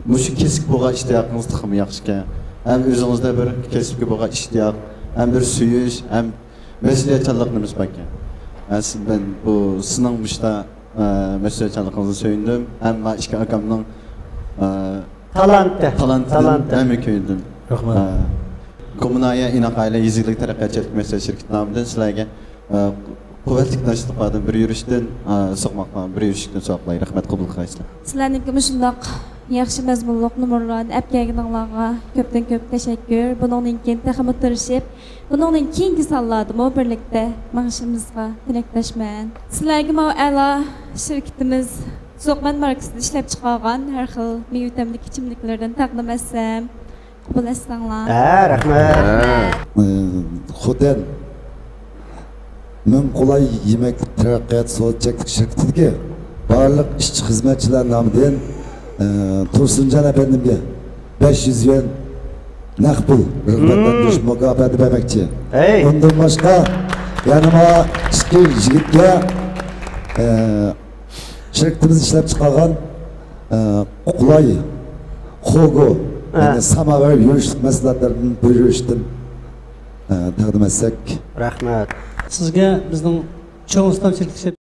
مۇشۇ كەسىپكە بولغان ئىشتىياقىڭىز تېخىمۇ ياخشىكەن. ھەم ئۆزىڭىزدە بىر كەسىپكە بولغان ئىشتىياق، ھەم بىر سۆيۈش، ھەم مەسئۇلىيەتچانلىق نېمىسى باركەن. ئەسلى مەن بۇ سىزنىڭ مۇشتا مەسئۇلىيەتچانلىقىڭىزغا سۆيۈندۈم. ھەم ما ئىككى ئاكامنىڭ ئە، تالانتى. تالانتىدىن تالانتى. ھەم كۆيۈندۈم. رەھمەت. ئە، گۇمنايە ئىناق ئائىلە يېزا ئىگىلىك تەرەققىيات چەكلىك مەسئۇلىيەت شىركىتى نامىدىن سىلەرگە ئە، قۇۋۋەتلىك ناشتىلىقلاردىن بىر يۈرۈشتىن ئە، سوقماقلار، بىر يۈرۈشلۈكتىن سوقماقلار. رەھمەت، قوبۇل قىلغايسىلەر. سىلەرنىڭكى مۇشۇنداق ياخشى مەزمۇنلۇق نومۇرلارنى ئەپ كەلگىنىڭلارغا كۆپتىن كۆپ تەشەككۈر. بۇنىڭدىن كېيىن تېخىمۇ تىرىشىپ، بۇنىڭدىن كېيىنكى سانلاردىمۇ بىرلىكتە مېڭىشىمىزغا تىلەكداشمەن. سىلەرگە ماۋۇ ئەلا شىركىتىمىز زوقمەن ماركىسىدا ئىشلەپ چىقارغان ھەر خىل مېۋە تەملىك ئىچىملىكلىرىدىن تەقدىم ئەتسەم، قوبۇل ئەتسەڭلار. ھە، رەھمەت. خوتەن مىڭ قولاي يېمەكلىك تەرەققىيات سودا چەكلىك شىركىتىدىكى بارلىق ئىشچى خىزمەتچىلەر نامىدىن ئە، تۇرسۇنجان ئەپەندىمگە بەش يۈز يۈەن نەق پۇل رىغبەتلەندۈرۈش مۇكاپاتى بەرمەكچى. ھەي. ئۇندىن باشقا يەنە ماڭا ئىككى يىگىتكە ئە، شىركىتىمىز ئىشلەپ چىقارغان ئە، قولاي خوگو، ھە. يەنى ساماۋەر يۈرۈشلۈك مەھسۇلاتلىرىدىن بىر يۈرۈشتىن ئە، تەقدىم ئەتسەك. رەھمەت. سىزگە بىزنىڭ چوڭ ئۇستام شىركىتى